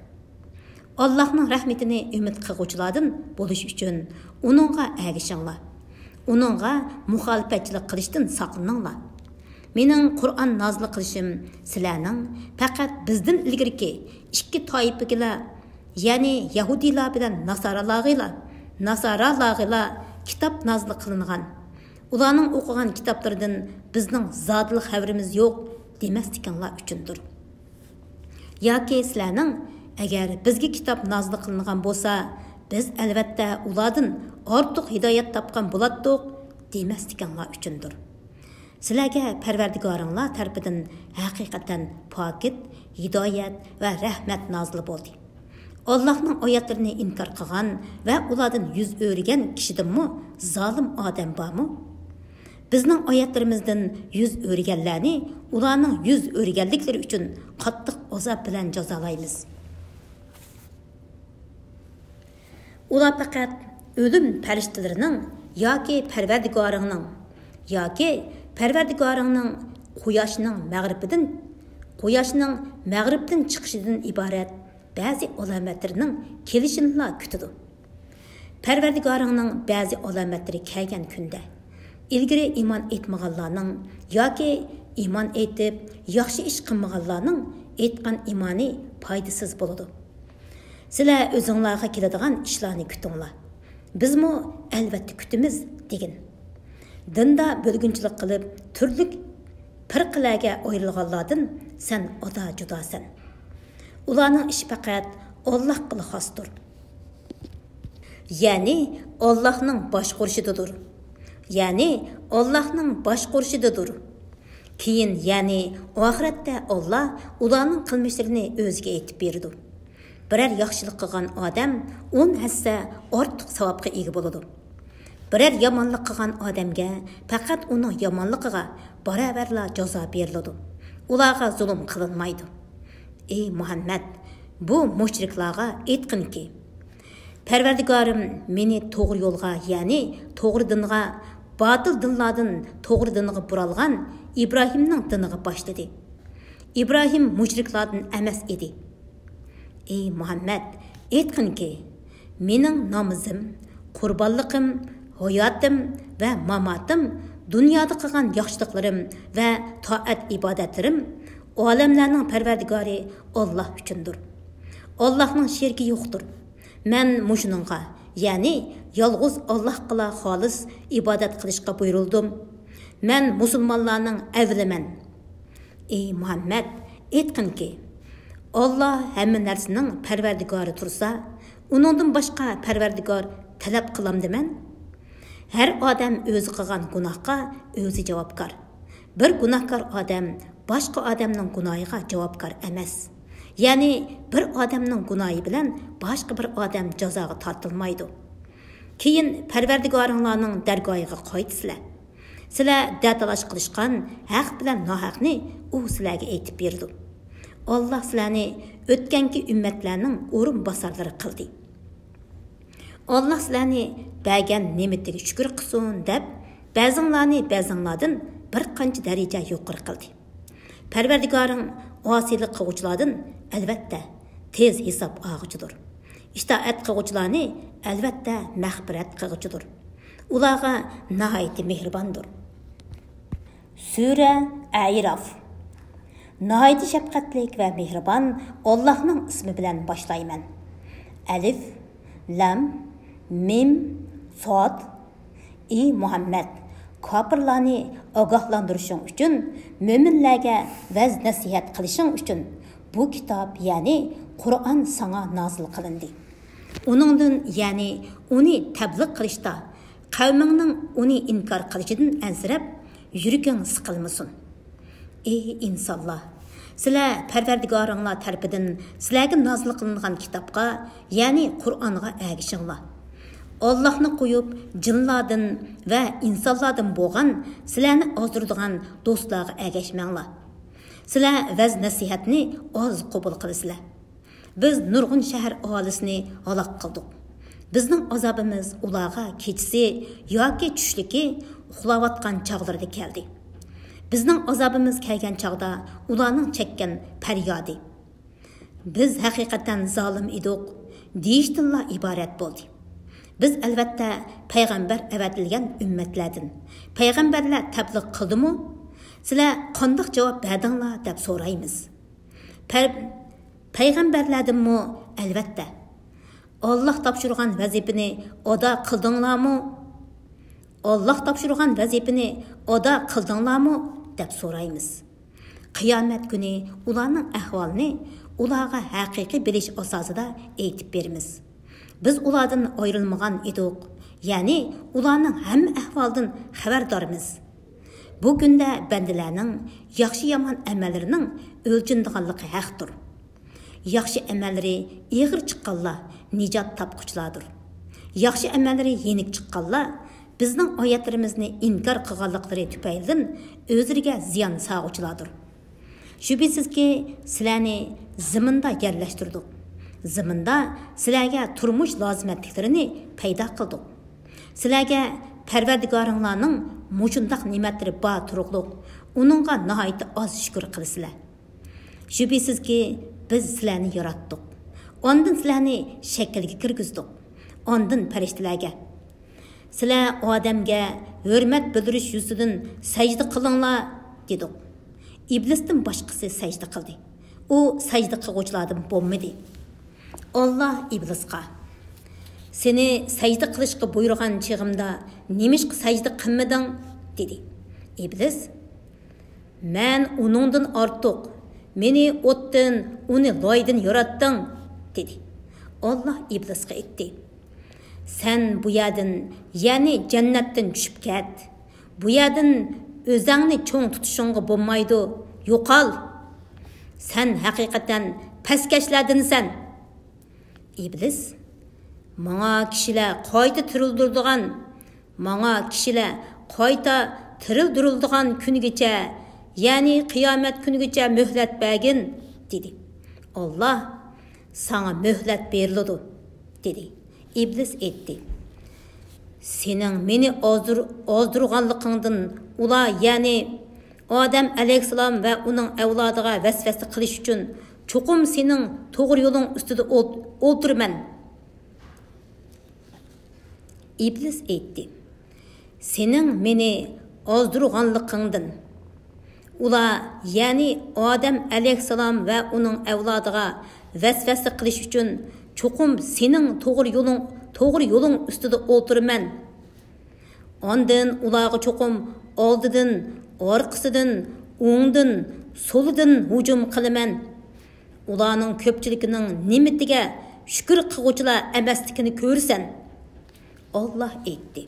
ئاللاھنىڭ رەھمىتىنى ئۈمىد قىلغۇچىلاردىن بولۇش ئۈچۈن ئۇنىڭغا ئەگىشىڭلار. ئۇنىڭغا مۇخالىپەتچىلىك قىلىشتىن ساقلىنىڭلار. مېنىڭ قۇرئان نازىل قىلىشىم سىلەرنىڭ پەقەت بىزدىن ئىلگىرىكى ئىككى تائىپىگىلا يەنى يەھۇدىيلار بىلەن ناسارالارغىلا، ناسارالارغىلا كىتاب نازىل قىلىنغان، ئۇلارنىڭ ئوقۇغان كىتابلىرىدىن بىزنىڭ زادىلا خەۋىرىمىز يوق دېمەسلىكىڭلار ئۈچۈندۇر. ياكى سىلەرنىڭ، ئەگەر بىزگە كىتاب نازىل قىلىنغان بولسا، بىز ئەلۋەتتە ئۇلاردىن ئارتۇق ھىدايەت تاپقان بولاتتۇق دېمەسلىكىڭلار ئۈچۈندۇر. سىلەرگە پەرۋەردىگارىڭلار تەرىپىدىن ھەقىقەتەن پاكىت، ھىدايەت ۋە رەھمەت نازىل بولدى. ئاللاھنىڭ ئايەتلىرىنى ئىنكار قىلغان ۋە ئۇلاردىن يۈز ئۆرۈگەن كىشىدىنمۇ زالىم ئادەم بارمۇ؟ بىزنىڭ ئايەتلىرىمىزدىن يۈز ئۆرۈگەنلەرنى ئۇلارنىڭ يۈز ئۆرۈگەنلىكلىرى ئۈچۈن قاتتىق ئازاب بىلەن جازالايمىز. ئۇلار پەقەت ئۆلۈم پەرىشتىلىرىنىڭ ياكى پەرۋەردىگارىڭنىڭ، ياكى پەرۋەردىگارىڭنىڭ قۇياشنىڭ مەغرىبىدىن، قۇياشنىڭ مەغرىبتىن چىقىشىدىن ئىبارەت بەزى ئالامەتلىرىنىڭ كېلىشىنىلا كۈتىدۇ. پەرۋەردىگارىڭنىڭ بەزى ئالامەتلىرى كەلگەن كۈندە، ئىلگىرى ئىمان ئېيتمىغانلارنىڭ ياكى ئىمان ئېيتىپ ياخشى ئىش قىلمىغانلارنىڭ ئېيتقان ئىمانى پايدىسىز بولىدۇ. سىلەر ئۆزۈڭلارغا كېلىدىغان ئىشلارنى كۈتۈڭلار. بىزمۇ ئەلۋەتتە كۈتىمىز، دېگىن. دىندا بۆلگۈنچىلىك قىلىپ، تۈرلۈك پىرقىلەرگە ئايرىلغانلاردىن سەن ئادا-جۇداسەن. ئۇلارنىڭ ئىشى پەقەت ئاللاھقىلا خاستۇر. يەنى ئاللاھنىڭ باشقۇرۇشىدىدۇر. يەنى ئاللاھنىڭ باشقۇرۇشىدىدۇر. كېيىن، يەنى ئاخىرەتتە ئاللاھ ئۇلارنىڭ قىلمىشلىرىنى ئۆزىگە ئېيتىپ بېرىدۇ. بىرەر ياخشىلىق قىلغان ئادەم ئون ھەسسە ئارتۇق ساۋابقا ئىگە بولىدۇ. بىرەر يامانلىق قىلغان ئادەمگە پەقەت ئۇنىڭ يامانلىقىغا باراۋەرلا جازا بېرىلىدۇ. ئۇلارغا زۇلۇم قىلىنمايدۇ. ئەي مۇھەممەد، بۇ مۇشرىكلارغا ئېيتقىنكى، پەرۋەردىگارىم مېنى توغرا يولغا، يەنى توغرا دىنغا، باتىل دىنلاردىن توغرا دىنغا بۇرالغان ئىبراھىمنىڭ دىنىغا باشلىدى. ئىبراھىم مۇشرىكلاردىن ئەمەس ئىدى. ئەي مۇھەممەد، ئېيتقىنكى، مېنىڭ نامىزىم، قۇربانلىقىم، ھاياتىم ۋە ماماتىم، دۇنيادا قىلغان ياخشىلىقلىرىم ۋە تائەت ئىبادەتلىرىم ئالەملەرنىڭ پەرۋەردىگارى ئاللاھ ئۈچۈندۇر. ئاللاھنىڭ شېرىكى يوقتۇر. مەن مۇشۇنىڭغا، يەنى يالغۇز ئاللاھقىلا خالىس ئىبادەت قىلىشقا بۇيرۇلدۇم. مەن مۇسۇلمانلارنىڭ ئەۋلىمەن. ئەي مۇھەممەد، ئېيتقىنكى، ئاللاھ ھەممە نەرسىنىڭ پەرۋەردىگارى تۇرسا، ئۇنىڭدىن باشقا پەرۋەردىگار تەلەپ قىلامدىمەن؟ ھەر ئادەم ئۆزى قىلغان گۇناھقا ئۆزى جاۋابكار. بىر گۇناھكار ئادەم باشقا ئادەمنىڭ گۇناھىغا جاۋابكار ئەمەس. يەنى بىر ئادەمنىڭ گۇناھى بىلەن باشقا بىر ئادەم جازاغا تارتىلمايدۇ. كېيىن پەرۋەردىگارىڭلارنىڭ دەرگاھىغا قايتىسىلەر. سىلەر دەتالاش قىلىشقان ھەق بىلەن ناھەقنى ئۇ سىلەرگە ئېيتىپ بېرىدۇ. ئاللاھ سىلەرنى ئۆتكەنكى ئۈممەتلەرنىڭ ئورۇنباسارلىرى قىلدى. ئاللاھ سىلەرنى بەرگەن نېمىتىگە شۈكۈر قىلسۇن دەپ، بەزىڭلارنى بەزىڭلاردىن بىر قانچە دەرىجە يۇقىرى قىلدى. پەرۋەردىگارىڭ ئاسىيلىق قىلغۇچىلاردىن، ئەلۋەتتە، تېز ھېساب ئالغۇچىدۇر. ئىتائەت قىلغۇچىلارنى، ئەلۋەتتە، مەغپىرەت قىلغۇچىدۇر. ئۇلارغا ناھايىتى مېھرىباندۇر. سۈرە ئەئراف. ناھايىتى شەپقەتلىك ۋە مېھرىبان ئاللاھنىڭ ئىسمى بىلەن باشلايمەن. ئەلىف، لام، مىم، ساد. ئى مۇھەممەد، كاپىرلارنى ئاگاھلاندۇرۇشۇڭ ئۈچۈن، مۆمىنلەرگە ۋەز-نەسىھەت قىلىشىڭ ئۈچۈن بۇ كىتاب، يەنى قۇرئان ساڭا نازىل قىلىندى. ئۇنىڭدىن، يەنى ئۇنى تەبلىغ قىلىشتا قەۋمىڭنىڭ ئۇنى ئىنكار قىلىشىدىن ئەنسىرەپ، يۈرىكىڭ سىقىلمىسۇن. ئى ئىنسانلار! سىلەر پەرۋەردىگارىڭلار تەرىپىدىن سىلەرگە نازىل قىلىنغان كىتابقا، يەنى قۇرئانغا ئەگىشىڭلار. ئاللاھنى قويۇپ، جىنلاردىن ۋە ئىنسانلاردىن بولغان سىلەرنى ئازدۇرىدىغان دوستلارغا ئەگەشمەڭلار. سىلەر ۋەز-نەسىھەتنى ئاز قوبۇل قىلىسىلەر. بىز نۇرغۇن شەھەر ئاھالىسىنى ھالاك قىلدۇق. بىزنىڭ ئازابىمىز ئۇلارغا كېچىسى ياكى چۈشلۈكى ئۇخلاۋاتقان چاغلىرىدا كەلدى. بىزنىڭ ئازابىمىز كەلگەن چاغدا ئۇلارنىڭ چەككەن پەريادى، «بىز ھەقىقەتەن زالىم ئىدۇق» دېيىشتىنلا ئىبارەت بولدى. بىز، ئەلۋەتتە، پەيغەمبەر ئەۋەتىلگەن ئۈممەتلەردىن. پەيغەمبەرلەر تەبلىغ قىلدىمۇ؟ سىلەر قانداق جاۋاب بەردىڭلار دەپ سورايمىز. پەر-، پەيغەمبەرلەردىنمۇ؟ ئەلۋەتتە. ئاللاھ تاپشۇرغان ۋەزىپىنى ئادا قىلدىڭلارمۇ؟ ئاللاھ تاپشۇرغان ۋەزىپىنى ئادا قىلدىڭلارمۇ؟ دەپ سورايمىز. قىيامەت كۈنى ئۇلارنىڭ ئەھۋالىنى ئۇلارغا ھەقىقىي بىلىش ئاساسىدا ئېيتىپ بېرىمىز. بىز ئۇلاردىن ئايرىلمىغان ئىدۇق، يەنى ئۇلارنىڭ ھەممە ئەھۋالىدىن خەۋەردارمىز. بۇ كۈندە بەندىلەرنىڭ ياخشى-يامان ئەمەللىرىنىڭ ئۆلچىنىدىغانلىقى ھەقتۇر. ياخشى ئەمەللىرى ئېغىر چىققانلار نىجات تاپقۇچىلاردۇر. ياخشى ئەمەللىرى يېنىك چىققانلار بىزنىڭ ئايەتلىرىمىزنى ئىنكار قىلغانلىقلىرى تۈپەيلىدىن ئۆزلىرىگە زىيان سالغۇچىلاردۇر. شۈبھىسىزكى، سىلەرنى زېمىندا يەرلەشتۈردۇق. زېمىندا سىلەرگە تۇرمۇش لازىمەتلىكلىرىنى پەيدا قىلدۇق. سىلەرگە پەرۋەردىگارىڭلارنىڭ مۇشۇنداق نېمەتلىرى بار تۇرۇقلۇق، ئۇنىڭغا ناھايىتى ئاز شۈكۈر قىلىسىلەر. شۈبھىسىزكى، بىز سىلەرنى ياراتتۇق. ئاندىن سىلەرنى شەكىلگە كىرگۈزدۇق. ئاندىن پەرىشتىلەرگە، سىلەر ئادەمگە ھۆرمەت بىلدۈرۈش يۈزىسىدىن سەجدە قىلىڭلار، دېدۇق. ئىبلىستىن باشقىسى سەجدە قىلدى. ئۇ سەجدە قىلغۇچىلاردىن بولمىدى. ئاللاھ ئىبلىسقا، سېنى سەجدە قىلىشقا بۇيرۇغان چېغىمدا نېمىشقا سەجدە قىلمىدىڭ؟ دېدى. ئىبلىس، مەن ئۇنىڭدىن ئارتۇق، مېنى ئوتتىن، ئۇنى لايدىن ياراتتىڭ، دېدى. ئاللاھ ئىبلىسقا ئېيتتى، سەن بۇ يەردىن، يەنى جەننەتتىن چۈشۈپ كەت. بۇ يەردىن ئۆزەڭنى چوڭ تۇتۇشۇڭغا بولمايدۇ. يوقال! سەن ھەقىقەتەن پەسكەشلەردىنسەن. ئىبلىس، ماڭا كىشىلەر قايتا تىرىلدۈرىدىغان، ماڭا كىشىلەر قايتا تىرىلدۈرۈلىدىغان كۈنگىچە، يەنى قىيامەت كۈنىگىچە مۆھلەت بەرگىن، دېدى. ئاللاھ، ساڭا مۆھلەت بېرىلىدۇ، دېدى. ئىبلىس ئېيتتى، سېنىڭ مېنى ئازدۇر-، ئازدۇرغانلىقىڭدىن ئۇلار، يەنى ئادەم ئەلەيھىسسالام ۋە ئۇنىڭ ئەۋلادىغا ۋەسۋەسە قىلىش ئۈچۈن چوقۇم سېنىڭ توغرا يولۇڭ ئۈستىدە ئولت-، ئولتۇرىمەن. ئىبلىس ئېيتتى، سېنىڭ مېنى ئازدۇرغانلىقىڭدىن، ئۇلار، يەنى ئادەم ئەلەيھىسسالام ۋە ئۇنىڭ ئەۋلادىغا ۋەسۋەسە قىلىش ئۈچۈن چوقۇم سېنىڭ توغرا يولۇڭ، توغرا يولۇڭ ئۈستىدە ئولتۇرىمەن. ئاندىن ئۇلارغا چوقۇم ئالدىدىن، ئارقىسىدىن، ئوڭدىن، سولىدىن ھۇجۇم قىلىمەن. ئۇلارنىڭ كۆپچىلىكىنىڭ نېمىتىگە شۈكۈر قىلغۇچىلار ئەمەسلىكىنى كۆرىسەن. ئاللاھ ئېيتتى،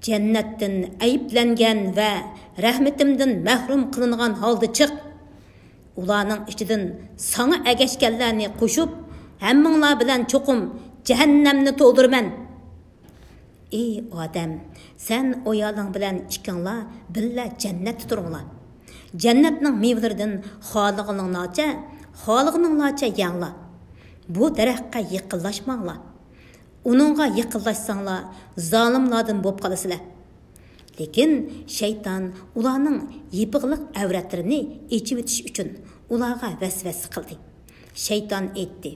جەننەتتىن ئەيىبلەنگەن ۋە رەھمىتىمدىن مەھرۇم قىلىنغان ھالدا چىق. ئۇلارنىڭ ئىچىدىن ساڭا ئەگەشكەنلەرنى قوشۇپ، ھەممىڭلار بىلەن چوقۇم جەھەننەمنى تولدۇرىمەن. ئى ئادەم، سەن ئايالىڭ بىلەن ئىككىڭلار بىللە جەننەتتە تۇرۇڭلار. جەننەتنىڭ مېۋىلىرىدىن خالىغىنىڭلارچە، خالىغىنىڭلارچە يەڭلار. بۇ دەرەخكە يېقىنلاشماڭلار. ئۇنىڭغا يېقىنلاشساڭلار، زالىملاردىن بولۇپ قالىسىلەر. لېكىن شەيتان ئۇلارنىڭ يېپىقلىق ئەۋرەتلىرىنى ئېچىۋېتىش ئۈچۈن ئۇلارغا ۋەسۋەسە قىلدى. شەيتان ئېيتتى،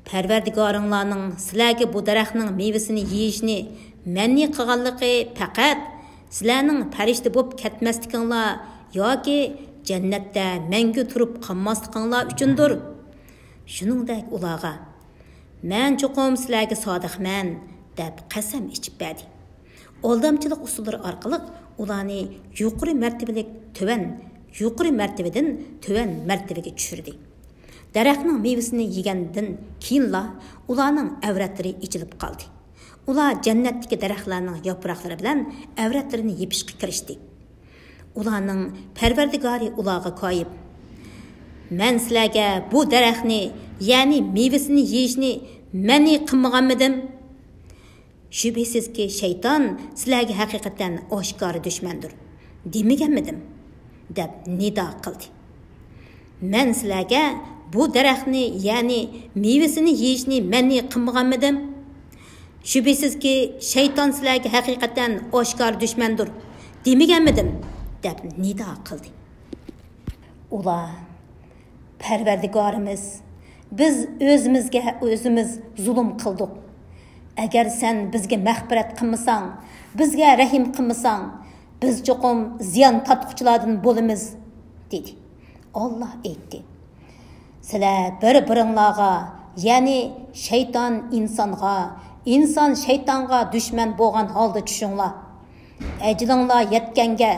پەرۋەردىگارىڭلارنىڭ سىلەرگە بۇ دەرەخنىڭ مېۋىسىنى يېيىشنى مەنئى قىلغانلىقى پەقەت سىلەرنىڭ پەرىشتە بولۇپ كەتمەسلىكىڭلار ياكى جەننەتتە مەڭگۈ تۇرۇپ قالماسلىقىڭلار ئۈچۈندۇر. شۇنىڭدەك ئۇلارغا، مەن چوقۇم سىلەرگە سادىقمەن، دەپ قەسەم ئىچىپ بەردى. ئالدامچىلىق ئۇسۇللىرى ئارقىلىق ئۇلارنى يۇقىرى مەرتىۋىلىك تۆۋەن، يۇقىرى مەرتىۋىدىن تۆۋەن مەرتىۋىگە چۈشۈردى. دەرەخنىڭ مېۋىسىنى يېگەندىن كېيىنلا ئۇلارنىڭ ئەۋرەتلىرى ئېچىلىپ قالدى. ئۇلار جەننەتتىكى دەرەخلەرنىڭ ياپراقلىرى بىلەن ئەۋرەتلىرىنى يېپىشقا كىرىشتى. ئۇلارنىڭ پەرۋەردىگارى ئۇلارغا كايىپ، مەن سىلەرگە بۇ دەرەخنى، يەنى مېۋىسىنى يېيىشنى مەنئى قىلمىغانمىدىم؟ شۈبھىسىزكى، شەيتان سىلەرگە ھەقىقەتەن ئاشكارا دۈشمەندۇر، دېمىگەنمىدىم؟ دەپ نىدا قىلدى. مەن سىلەرگە بۇ دەرەخنى، يەنى مېۋىسىنى يېيىشنى مەنئى قىلمىغانمىدىم؟ شۈبھىسىزكى، شەيتان سىلەرگە ھەقىقەتەن ئاشكارا دۈشمەندۇر، دېمىگەنمىدىم؟ دەپ نىدا قىلدى. ئۇلار، پەرۋەردىگارىمىز، بىز ئۆزىمىزگە ئۆزىمىز زۇلۇم قىلدۇق. ئەگەر سەن بىزگە مەغپىرەت قىلمىساڭ، بىزگە رەھىم قىلمىساڭ، بىز چوقۇم زىيان تارتقۇچىلاردىن بولىمىز، دېدى. ئاللاھ ئېيتتى، سىلەر بىر-بىرىڭلارغا يەنى شەيتان ئىنسانغا، ئىنسان شەيتانغا دۈشمەن بولغان ھالدا چۈشۈڭلار. ئەجىلىڭلار يەتكەنگە،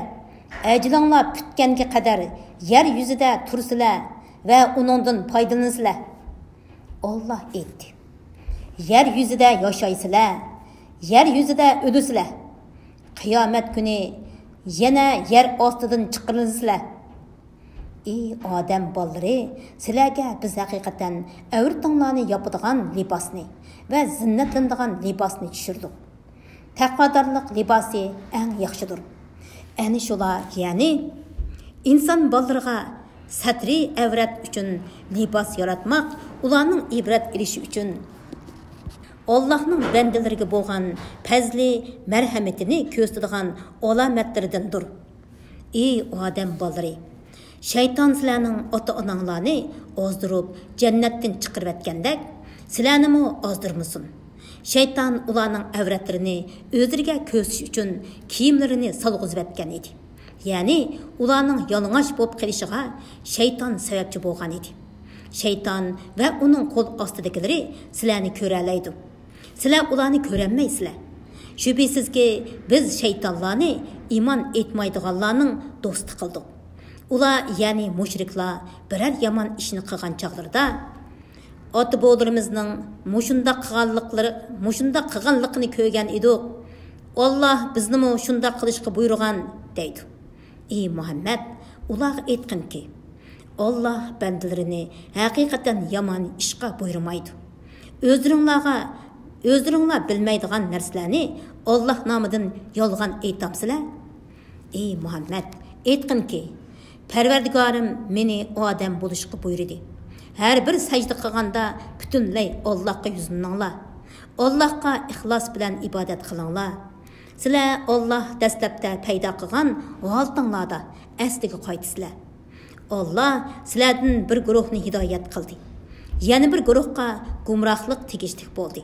ئەجىلىڭلار پۈتكەنگە قەدەر يەر يۈزىدە تۇرسىلە ۋە ئۇنىڭدىن پايدىلىنىسىلە. ئاللا ئېيتتى، يەر يۈزىدە ياشايسىلە، يەر يۈزىدە ئۆلىسىلە. قىيامەت كۈنى يەنە يەر ئاستىدىن چىقىرىلىسىلە. ئى ئادەم بالىلىرى، سىلەرگە بىز ھەقىقەتەن ئەۋرىتىڭلارنى ياپىدىغان لىباسنى ۋە زىننەتلىنىدىغان لىباسنى چۈشۈردۇق. تەقۋادارلىق لىباسى ئەڭ ياخشىدۇر. ئەنە شۇلار، يەنى ئىنسان بالىلىرىغا سەترى ئەۋرەت ئۈچۈن لىباس ياراتماق، ئۇلارنىڭ ئىبرەت ئېلىشى ئۈچۈن، ئاللاھنىڭ بەندىلىرىگە بولغان پەزلى مەرھەمىتىنى كۆرسىتىدىغان ئالامەتلىرىدىندۇر. ئى ئادەم بالىلىرى! شەيتان سىلەرنىڭ ئاتا-ئاناڭلارنى ئازدۇرۇپ، جەننەتتىن چىقىرىۋەتكەندەك، سىلەرنىمۇ ئازدۇرمىسۇن. شەيتان ئۇلارنىڭ ئەۋرەتلىرىنى ئۆزلىرىگە كۆرسىتىش ئۈچۈن كىيىملىرىنى سالغۇزۇۋەتكەن ئىدى. يەنى ئۇلارنىڭ يالىڭاچ بولۇپ قېلىشىغا شەيتان سەۋەبچى بولغان ئىدى. شەيتان ۋە ئۇنىڭ قول ئاستىدىكىلىرى سىلەرنى كۆرەلەيدۇ. سىلەر ئۇلارنى كۆرەلمەيسىلەر. شۈبھىسىزكى، بىز شەيتانلارنى ئىمان ئېيتمايدىغانلارنىڭ دوستى قىلدۇق. ئۇلار، يەنى مۇشرىكلار، بىرەر يامان ئىشنى قىلغان چاغلىرىدا، ئاتا-بوۋىلىرىمىزنىڭ مۇشۇنداق قىلغانلىقلىرى، مۇشۇنداق قىلغانلىقىنى كۆرگەن ئىدۇق. ئاللا بىزنىمۇ شۇنداق قىلىشقا بۇيرۇغان، دەيدۇ. ئى مۇھەممەد، ئۇلارغا ئېيتقىنكى، ئاللا بەندىلىرىنى ھەقىقەتەن يامان ئىشقا بۇيرۇمايدۇ. ئۆزلىرىڭلارغا، ئۆزلىرىڭلار بىلمەيدىغان نەرسىلەرنى ئاللا نامىدىن يالغان ئېيتامسىلەر؟ ئى مۇھەممەد، ئېيتقىنكى، پەرۋەردىگارىم مېنى ئادەم بولۇشقا بۇيرۇدى. ھەر بىر سەجدە قىلغاندا پۈتۈنلەي ئاللاھقا يۈزلىنىڭلار. ئاللاھقا ئىخلاس بىلەن ئىبادەت قىلىڭلار. سىلەر ئاللاھ دەسلەپتە پەيدا قىلغان ھالىتىڭلاردا ئەسلىگە قايتىسىلەر. ئاللاھ سىلەردىن بىر گۇرۇھنى ھىدايەت قىلدى. يەنە بىر گۇرۇھقا گۇمراھلىق تېگىشلىك بولدى.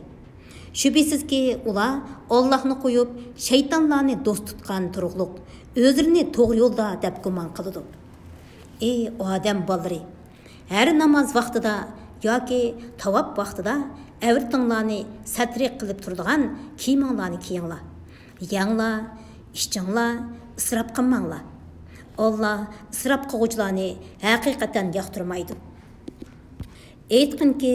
شۈبھىسىزكى، ئۇلار ئاللاھنى قويۇپ، شەيتانلارنى دوست تۇتقان تۇرۇقلۇق، ئۆزلىرىنى توغرا يولدا دەپ گۇمان قىلىدۇ. ئى ئادەم بالىلىرى! ھەر ناماز ۋاقتىدا ياكى تاۋاپ ۋاقتىدا ئەۋرىتىڭلارنى سەترى قىلىپ تۇرىدىغان كىيىمىڭلارنى كىيىڭلار. يەڭلار، ئىچىڭلار، ئىسراپ قىلماڭلار. ئاللاھ ئىسراپ قىلغۇچىلارنى ھەقىقەتەن ياقتۇرمايدۇ. ئېيتقىنكى،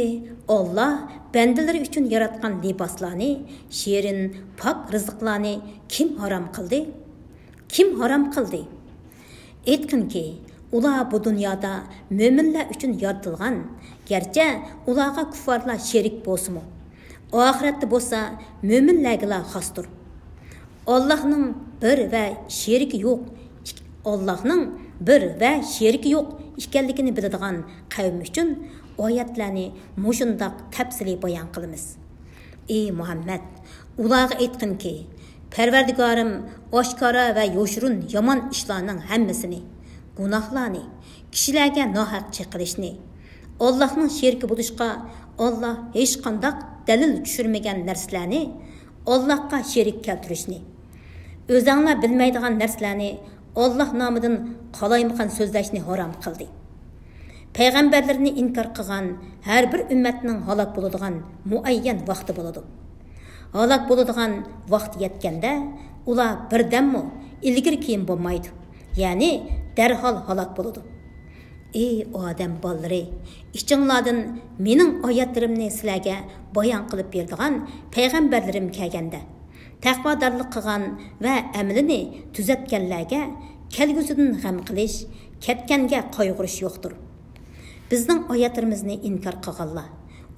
ئاللاھ بەندىلىرى ئۈچۈن ياراتقان لىباسلارنى، شېرىن، پاك رىزىقلارنى كىم ھارام قىلدى؟ كىم ھارام قىلدى؟ ئېيتقىنكى، ئۇلار بۇ دۇنيادا مۆمىنلەر ئۈچۈن يارىتىلغان، گەرچە ئۇلارغا كۇففارلار شېرىك بولسىمۇ، ئاخىرەتتە بولسا مۆمىنلەرگىلا خاستۇر. ئاللاھنىڭ بىر ۋە شېرىكى يوق، ئاللاھنىڭ بىر ۋە شېرىكى يوق ئىكەنلىكىنى بىلىدىغان قەۋم ئۈچۈن ئايەتلەرنى مۇشۇنداق تەپسىلىي بايان قىلىمىز. ئى مۇھەممەد، ئۇلارغا ئېيتقىنكى، پەرۋەردىگارىم ئاشكارا ۋە يوشۇرۇن يامان ئىشلارنىڭ ھەممىسىنى، گۇناھلارنى، كىشىلەرگە ناھەق چېقىلىشنى، ئاللاھنىڭ شېرىكى بولۇشقا ئاللاھ ھېچقانداق دەلىل چۈشۈرمىگەن نەرسىلەرنى، ئاللاھقا شېرىك كەلتۈرۈشنى، ئۆزەڭلار بىلمەيدىغان نەرسىلەرنى ئاللاھ نامىدىن قالايمىقان سۆزلەشنى ھارام قىلدى. پەيغەمبەرلىرىنى ئىنكار قىلغان ھەر بىر ئۈممەتنىڭ ھالاك بولىدىغان مۇئەييەن ۋاقتى بولىدۇ. ھالاك بولىدىغان ۋاقتى يەتكەندە، ئۇلار بىردەممۇ ئىلگىرى كېيىن بولمايدۇ، يەنى دەرھال ھالاك بولىدۇ. ئى ئادەم بالىلىرى، ئىچىڭلاردىن مېنىڭ ئايەتلىرىمنى سىلەرگە بايان قىلىپ بېرىدىغان پەيغەمبەرلىرىم كەلگەندە، تەقۋادارلىق قىلغان ۋە ئەمىلىنى تۈزەتكەنلەرگە كەلگۈسىدىن غەم قىلىش، كەتكەنگە قايغۇرۇش يوقتۇر. بىزنىڭ ئايەتلىرىمىزنى ئىنكار قىلغانلار،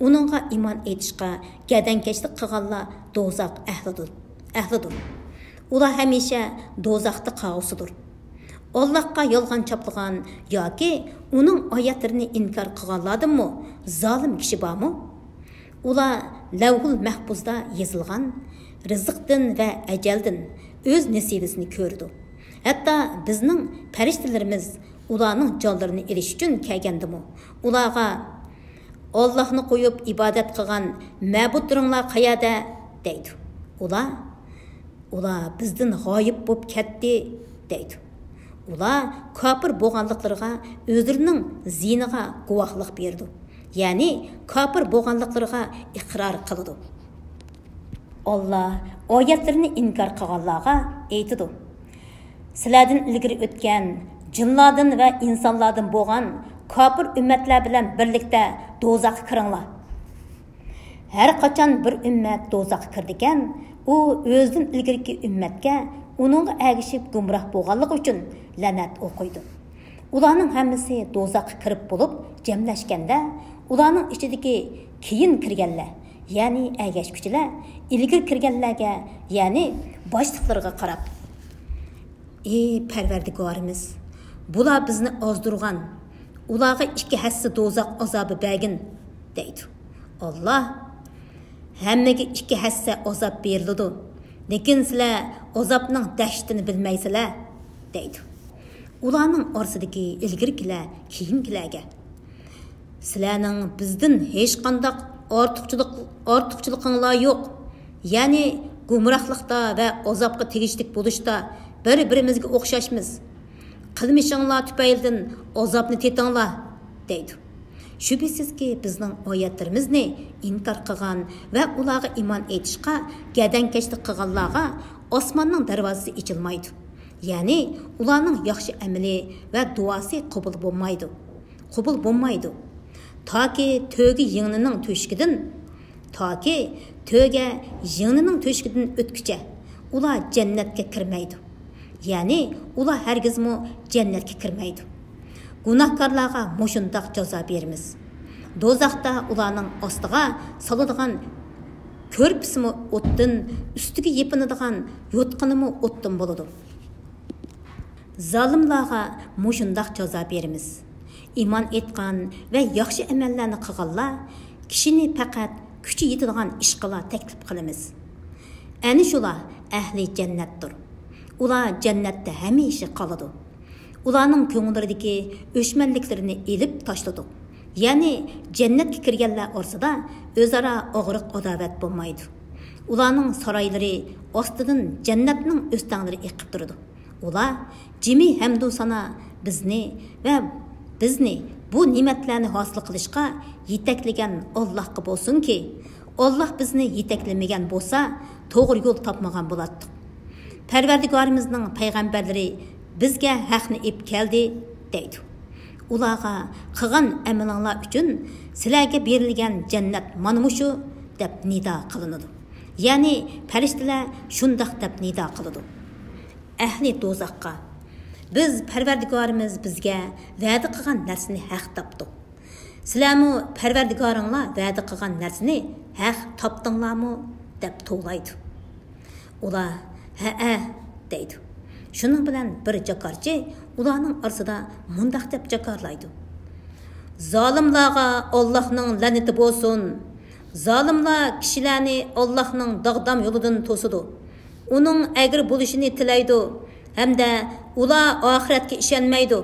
ئۇنىڭغا ئىمان ئېيتىشقا گەدەنكەشلىك قىلغانلار دوزاخ ئەھلىدۇر، ئەھلىدۇر. ئۇلار ھەمىشە دوزاختا قالغۇسىدۇر. ئاللاھقا يالغان چاپلىغان ياكى ئۇنىڭ ئايەتلىرىنى ئىنكار قىلغانلاردىنمۇ زالىم كىشى بارمۇ؟ ئۇلار لەۋھۇل مەھپۇزدا يېزىلغان رىزىقتىن ۋە ئەجەلدىن ئۆز نېسىۋىسىنى كۆرىدۇ. ھەتتا بىزنىڭ پەرىشتىلىرىمىز ئۇلارنىڭ جانلىرىنى ئېلىش ئۈچۈن كەلگەندىمۇ، ئۇلارغا، «ئاللاھنى قويۇپ ئىبادەت قىلغان مەبۇدلىرىڭلار قەيەردە؟» دەيدۇ. ئۇلار، «ئۇلار بىزدىن غايىب بولۇپ كەتتى» دەيدۇ. ئۇلار كاپىر بولغانلىقلىرىغا ئۆزلىرىنىڭ زىيىنىغا گۇۋاھلىق بېرىدۇ. يەنى كاپىر بولغانلىقلىرىغا ئىقرار قىلىدۇ. ئاللا ئايەتلىرىنى ئىنكار قىلغانلارغا ئېيتىدۇ: سىلەردىن ئىلگىرى ئۆتكەن جىنلاردىن ۋە ئىنسانلاردىن بولغان كاپىر ئۈممەتلەر بىلەن بىرلىكتە دوزاخقا كىرىڭلار. ھەر قاچان بىر ئۈممەت دوزاخقا كىرىدىكەن، ئۇ ئۆزىدىن ئىلگىرىكى ئۈممەتكە ئۇنىڭغا ئەگىشىپ گۇمراھ بولغانلىقى ئۈچۈن لەنەت ئوقۇيدۇ. ئۇلارنىڭ ھەممىسى دوزاخقا كىرىپ بولۇپ جەملەشكەندە، ئۇلارنىڭ ئىچىدىكى كېيىن كىرگەنلەر، يەنى ئەگەشكۈچىلەر ئىلگىرى كىرگەنلەرگە، يەنى باشلىقلىرىغا قاراپ: ئى پەرۋەردىگارىمىز، بۇلار بىزنى ئازدۇرغان، ئۇلارغا ئىككى ھەسسە دوزاخ ئازابى بەرگىن، دەيدۇ. ئاللا: ھەممىگە ئىككى ھەسسە ئازاب بېرىلىدۇ، لېكىن سىلەر ئازابنىڭ دەھشىتىنى بىلمەيسىلەر، دەيدۇ. ئۇلارنىڭ ئارىسىدىكى ئىلگىرىكىلەر كېيىنكىلەرگە: سىلەرنىڭ بىزدىن ھېچقانداق ئارتۇقچىلىق، ئارتۇقچىلىقىڭلار يوق. يەنى گۇمراھلىقتا ۋە ئازابقا تېگىشلىك بولۇشتا بىر-بىرىمىزگە ئوخشاشمىز. قىلمىشىڭلار تۈپەيلىدىن ئازابنى تېتىڭلار، دەيدۇ. شۈبھىسىزكى، بىزنىڭ ئايەتلىرىمىزنى ئىنكار قىلغان ۋە ئۇلارغا ئىمان ئېيتىشقا گەدەنكەشلىك قىلغانلارغا ئاسماننىڭ دەرۋازىسى ئېچىلمايدۇ. يەنى ئۇلارنىڭ ياخشى ئەمىلى ۋە دۇئاسى قوبۇل بولمايدۇ. قوبۇل بولمايدۇ. تاكى تۆگە يىڭنىنىڭ تۆشۈكىدىن، تاكى تۆگە يىڭنىنىڭ تۆشۈكىدىن ئۆتكۈچە ئۇلار جەننەتكە كىرمەيدۇ. يەنى ئۇلار ھەرگىزمۇ جەننەتكە كىرمەيدۇ. گۇناھكارلارغا مۇشۇنداق جازا بېرىمىز. دوزاختا ئۇلارنىڭ ئاستىغا سالىدىغان كۆرپىسىمۇ ئوتتىن، ئۈستىگە يېپىنىدىغان يوتقىنىمۇ ئوتتىن بولىدۇ. زالىملارغا مۇشۇنداق جازا بېرىمىز. ئىمان ئېيتقان ۋە ياخشى ئەمەللەرنى قىلغانلار كىشىنى پەقەت كۈچى يېتىدىغان ئىشقىلا تەكلىپ قىلىمىز. ئەنە شۇلار ئەھلى جەننەتتۇر. ئۇلار جەننەتتە ھەمىشە قالىدۇ. ئۇلارنىڭ كۆڭۈللىرىدىكى ئۆچمەنلىكلىرىنى ئېلىپ تاشلىدۇق. يەنى جەننەتكە كىرگەنلەر ئارىسىدا ئۆزئارا ئاغرىق-ئاداۋەت بولمايدۇ. ئۇلارنىڭ سارايلىرى ئاستىدىن جەننەتنىڭ ئۆستەڭلىرى ئېقىپ تۇرىدۇ. ئۇلار جىمى ھەمدۇ سانا بىزنى ۋە بىزنى بۇ نېمەتلەرنى ھاسىل قىلىشقا يېتەكلىگەن ئاللاھقا بولسۇنكى، ئاللاھ بىزنى يېتەكلىمىگەن بولسا، توغرا يول تاپمىغان بولاتتۇق. پەرۋەردىگارىمىزنىڭ پەيغەمبەرلىرى بىزگە ھەقنى ئېلىپ كەلدى، دەيدۇ. ئۇلارغا قىلغان ئەمىلىڭلار ئۈچۈن سىلەرگە بېرىلگەن جەننەت مانا مۇشۇ، دەپ نىدا قىلىنىدۇ. يەنى پەرىشتىلەر شۇنداق دەپ نىدا قىلىدۇ. ئەھلى دوزاخقا: بىز پەرۋەردىگارىمىز بىزگە ۋەدە قىلغان نەرسىنى ھەق تاپتۇق. سىلەرمۇ پەرۋەردىگارىڭلار ۋەدە قىلغان نەرسىنى ھەق تاپتىڭلارمۇ؟ دەپ توۋلايدۇ. ئۇلار ھەئە دەيدۇ. شۇنىڭ بىلەن بىر جاكارچى ئۇلارنىڭ ئارىسىدا مۇنداق دەپ جاكارلايدۇ: زالىملارغا ئاللاھنىڭ لەنىتى بولسۇن! زالىملار كىشىلەرنى ئاللاھنىڭ داغدام يولىدىن توسىدۇ. ئۇنىڭ ئەگرى بولۇشىنى تىلەيدۇ ھەمدە ئۇلار ئاخىرەتكە ئىشەنمەيدۇ.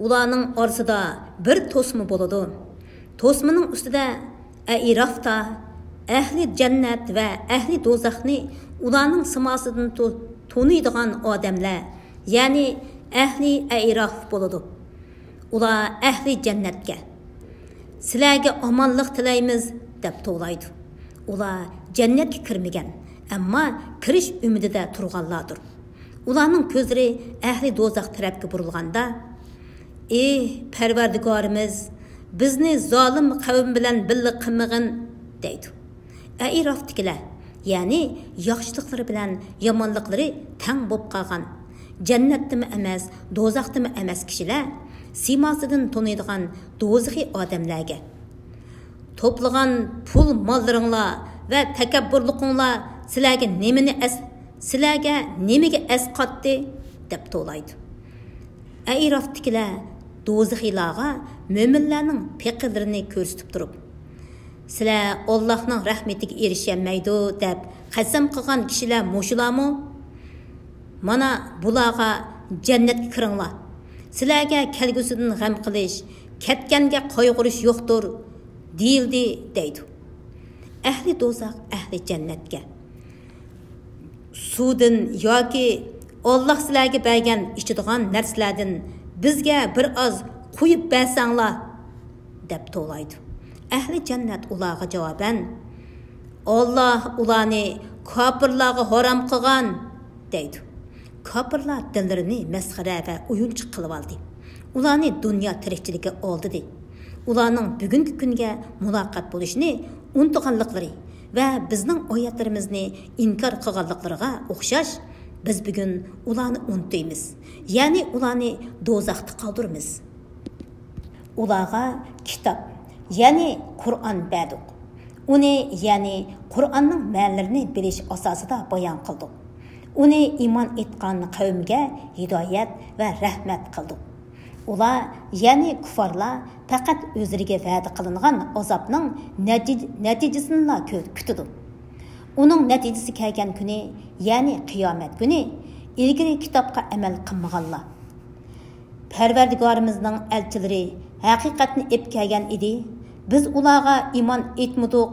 ئۇلارنىڭ ئارىسىدا بىر توسما بولىدۇ. توسمىنىڭ ئۈستىدە ئەئرافتا ئەھلى جەننەت ۋە ئەھلى دوزاخنى ئۇلارنىڭ سىماسىدىن تو-، تونۇيدىغان ئادەملەر، يەنى ئەھلى ئەئراف بولىدۇ. ئۇلار ئەھلى جەننەتكە: سىلەرگە ئامانلىق تىلەيمىز، دەپ توۋلايدۇ. ئۇلار جەننەتكە كىرمىگەن، ئەمما كىرىش ئۈمىدىدە تۇرغانلاردۇر. ئۇلارنىڭ كۆزلىرى ئەھلى دوزاخ تەرەپكە بۇرۇلغاندا، ئى پەرۋەردىگارىمىز، بىزنى زالىم قەۋم بىلەن بىللە قىلمىغىن، دەيدۇ. ئەئرافتىكىلەر، يەنى ياخشىلىقلىرى بىلەن يامانلىقلىرى تەڭ بولۇپ قالغان، جەننەتتىمۇ ئەمەس، دوزاختىمۇ ئەمەس كىشىلەر سىيماسىدىن تونۇيدىغان دوزىخىي ئادەملەرگە: توپلىغان پۇل ماللىرىڭلار ۋە تەكەببۇرلۇقۇڭلار سىلەرگە نېمىنى ئەس-، سىلەرگە نېمىگە ئەسقاتتى؟ دەپ توۋلايدۇ. ئەئرافتىكىلەر دوزىخىيلارغا مۆمىنلەرنىڭ پېقىرلىرىنى كۆرسىتىپ تۇرۇپ، سىلەر ئاللاھنىڭ رەھمىتىگە ئېرىشەلمەيدۇ دەپ قەسەم قىلغان كىشىلەر مۇشۇلارمۇ؟ مانا بۇلارغا جەننەتكە كىرىڭلار. سىلەرگە كەلگۈسىدىن غەم قىلىش، كەتكەنگە قايغۇرۇش يوقتۇر، دېيىلدى، دەيدۇ. ئەھلى دوزاخ ئەھلى جەننەتكە: سۇدىن ياكى ئاللاھ سىلەرگە بەرگەن ئىچىدىغان نەرسىلەردىن بىزگە بىر ئاز قويۇپ بەرسەڭلار» دەپ توۋلايدۇ. ئەھلى جەننەت ئۇلارغا جاۋابەن: «ئاللا ئۇلارنى كاپىرلارغا ھارام قىلغان» دەيدۇ. كاپىرلار دىنلىرىنى مەسخىرە ۋە ئويۇنچۇق قىلىۋالدى. ئۇلارنى دۇنيا تىرىكچىلىكى ئالدىدى. ئۇلارنىڭ بۈگۈنكى كۈنگە مۇلاقات بولۇشىنى ئۇنتۇغانلىقلىرى ۋە بىزنىڭ ئايەتلىرىمىزنى ئىنكار قىلغانلىقلىرىغا ئوخشاش، بىز بۈگۈن ئۇلارنى ئۇنتۇيمىز، يەنى ئۇلارنى دوزاختا قالدۇرىمىز. ئۇلارغا كىتاب، يەنى قۇرئان بەردۇق. ئۇنى، يەنى قۇرئاننىڭ مەنىلىرىنى بىلىش ئاساسىدا بايان قىلدۇق. ئۇنى ئىمان ئېيتقان قەۋمگە ھىدايەت ۋە رەھمەت قىلدۇق. ئۇلار، يەنى كۇففارلار، پەقەت ئۆزلىرىگە ۋەدە قىلىنغان ئازابنىڭ نەتىج-، نەتىجىسىنىلا كۆ-، كۈتىدۇ. ئۇنىڭ نەتىجىسى كەلگەن كۈنى، يەنى قىيامەت كۈنى، ئىلگىرى كىتابقا ئەمەل قىلمىغانلار: «پەرۋەردىگارىمىزنىڭ ئەلچىلىرى ھەقىقەتنى ئېلىپ كەلگەن ئىدى. بىز ئۇلارغا ئىمان ئېيتمىدۇق.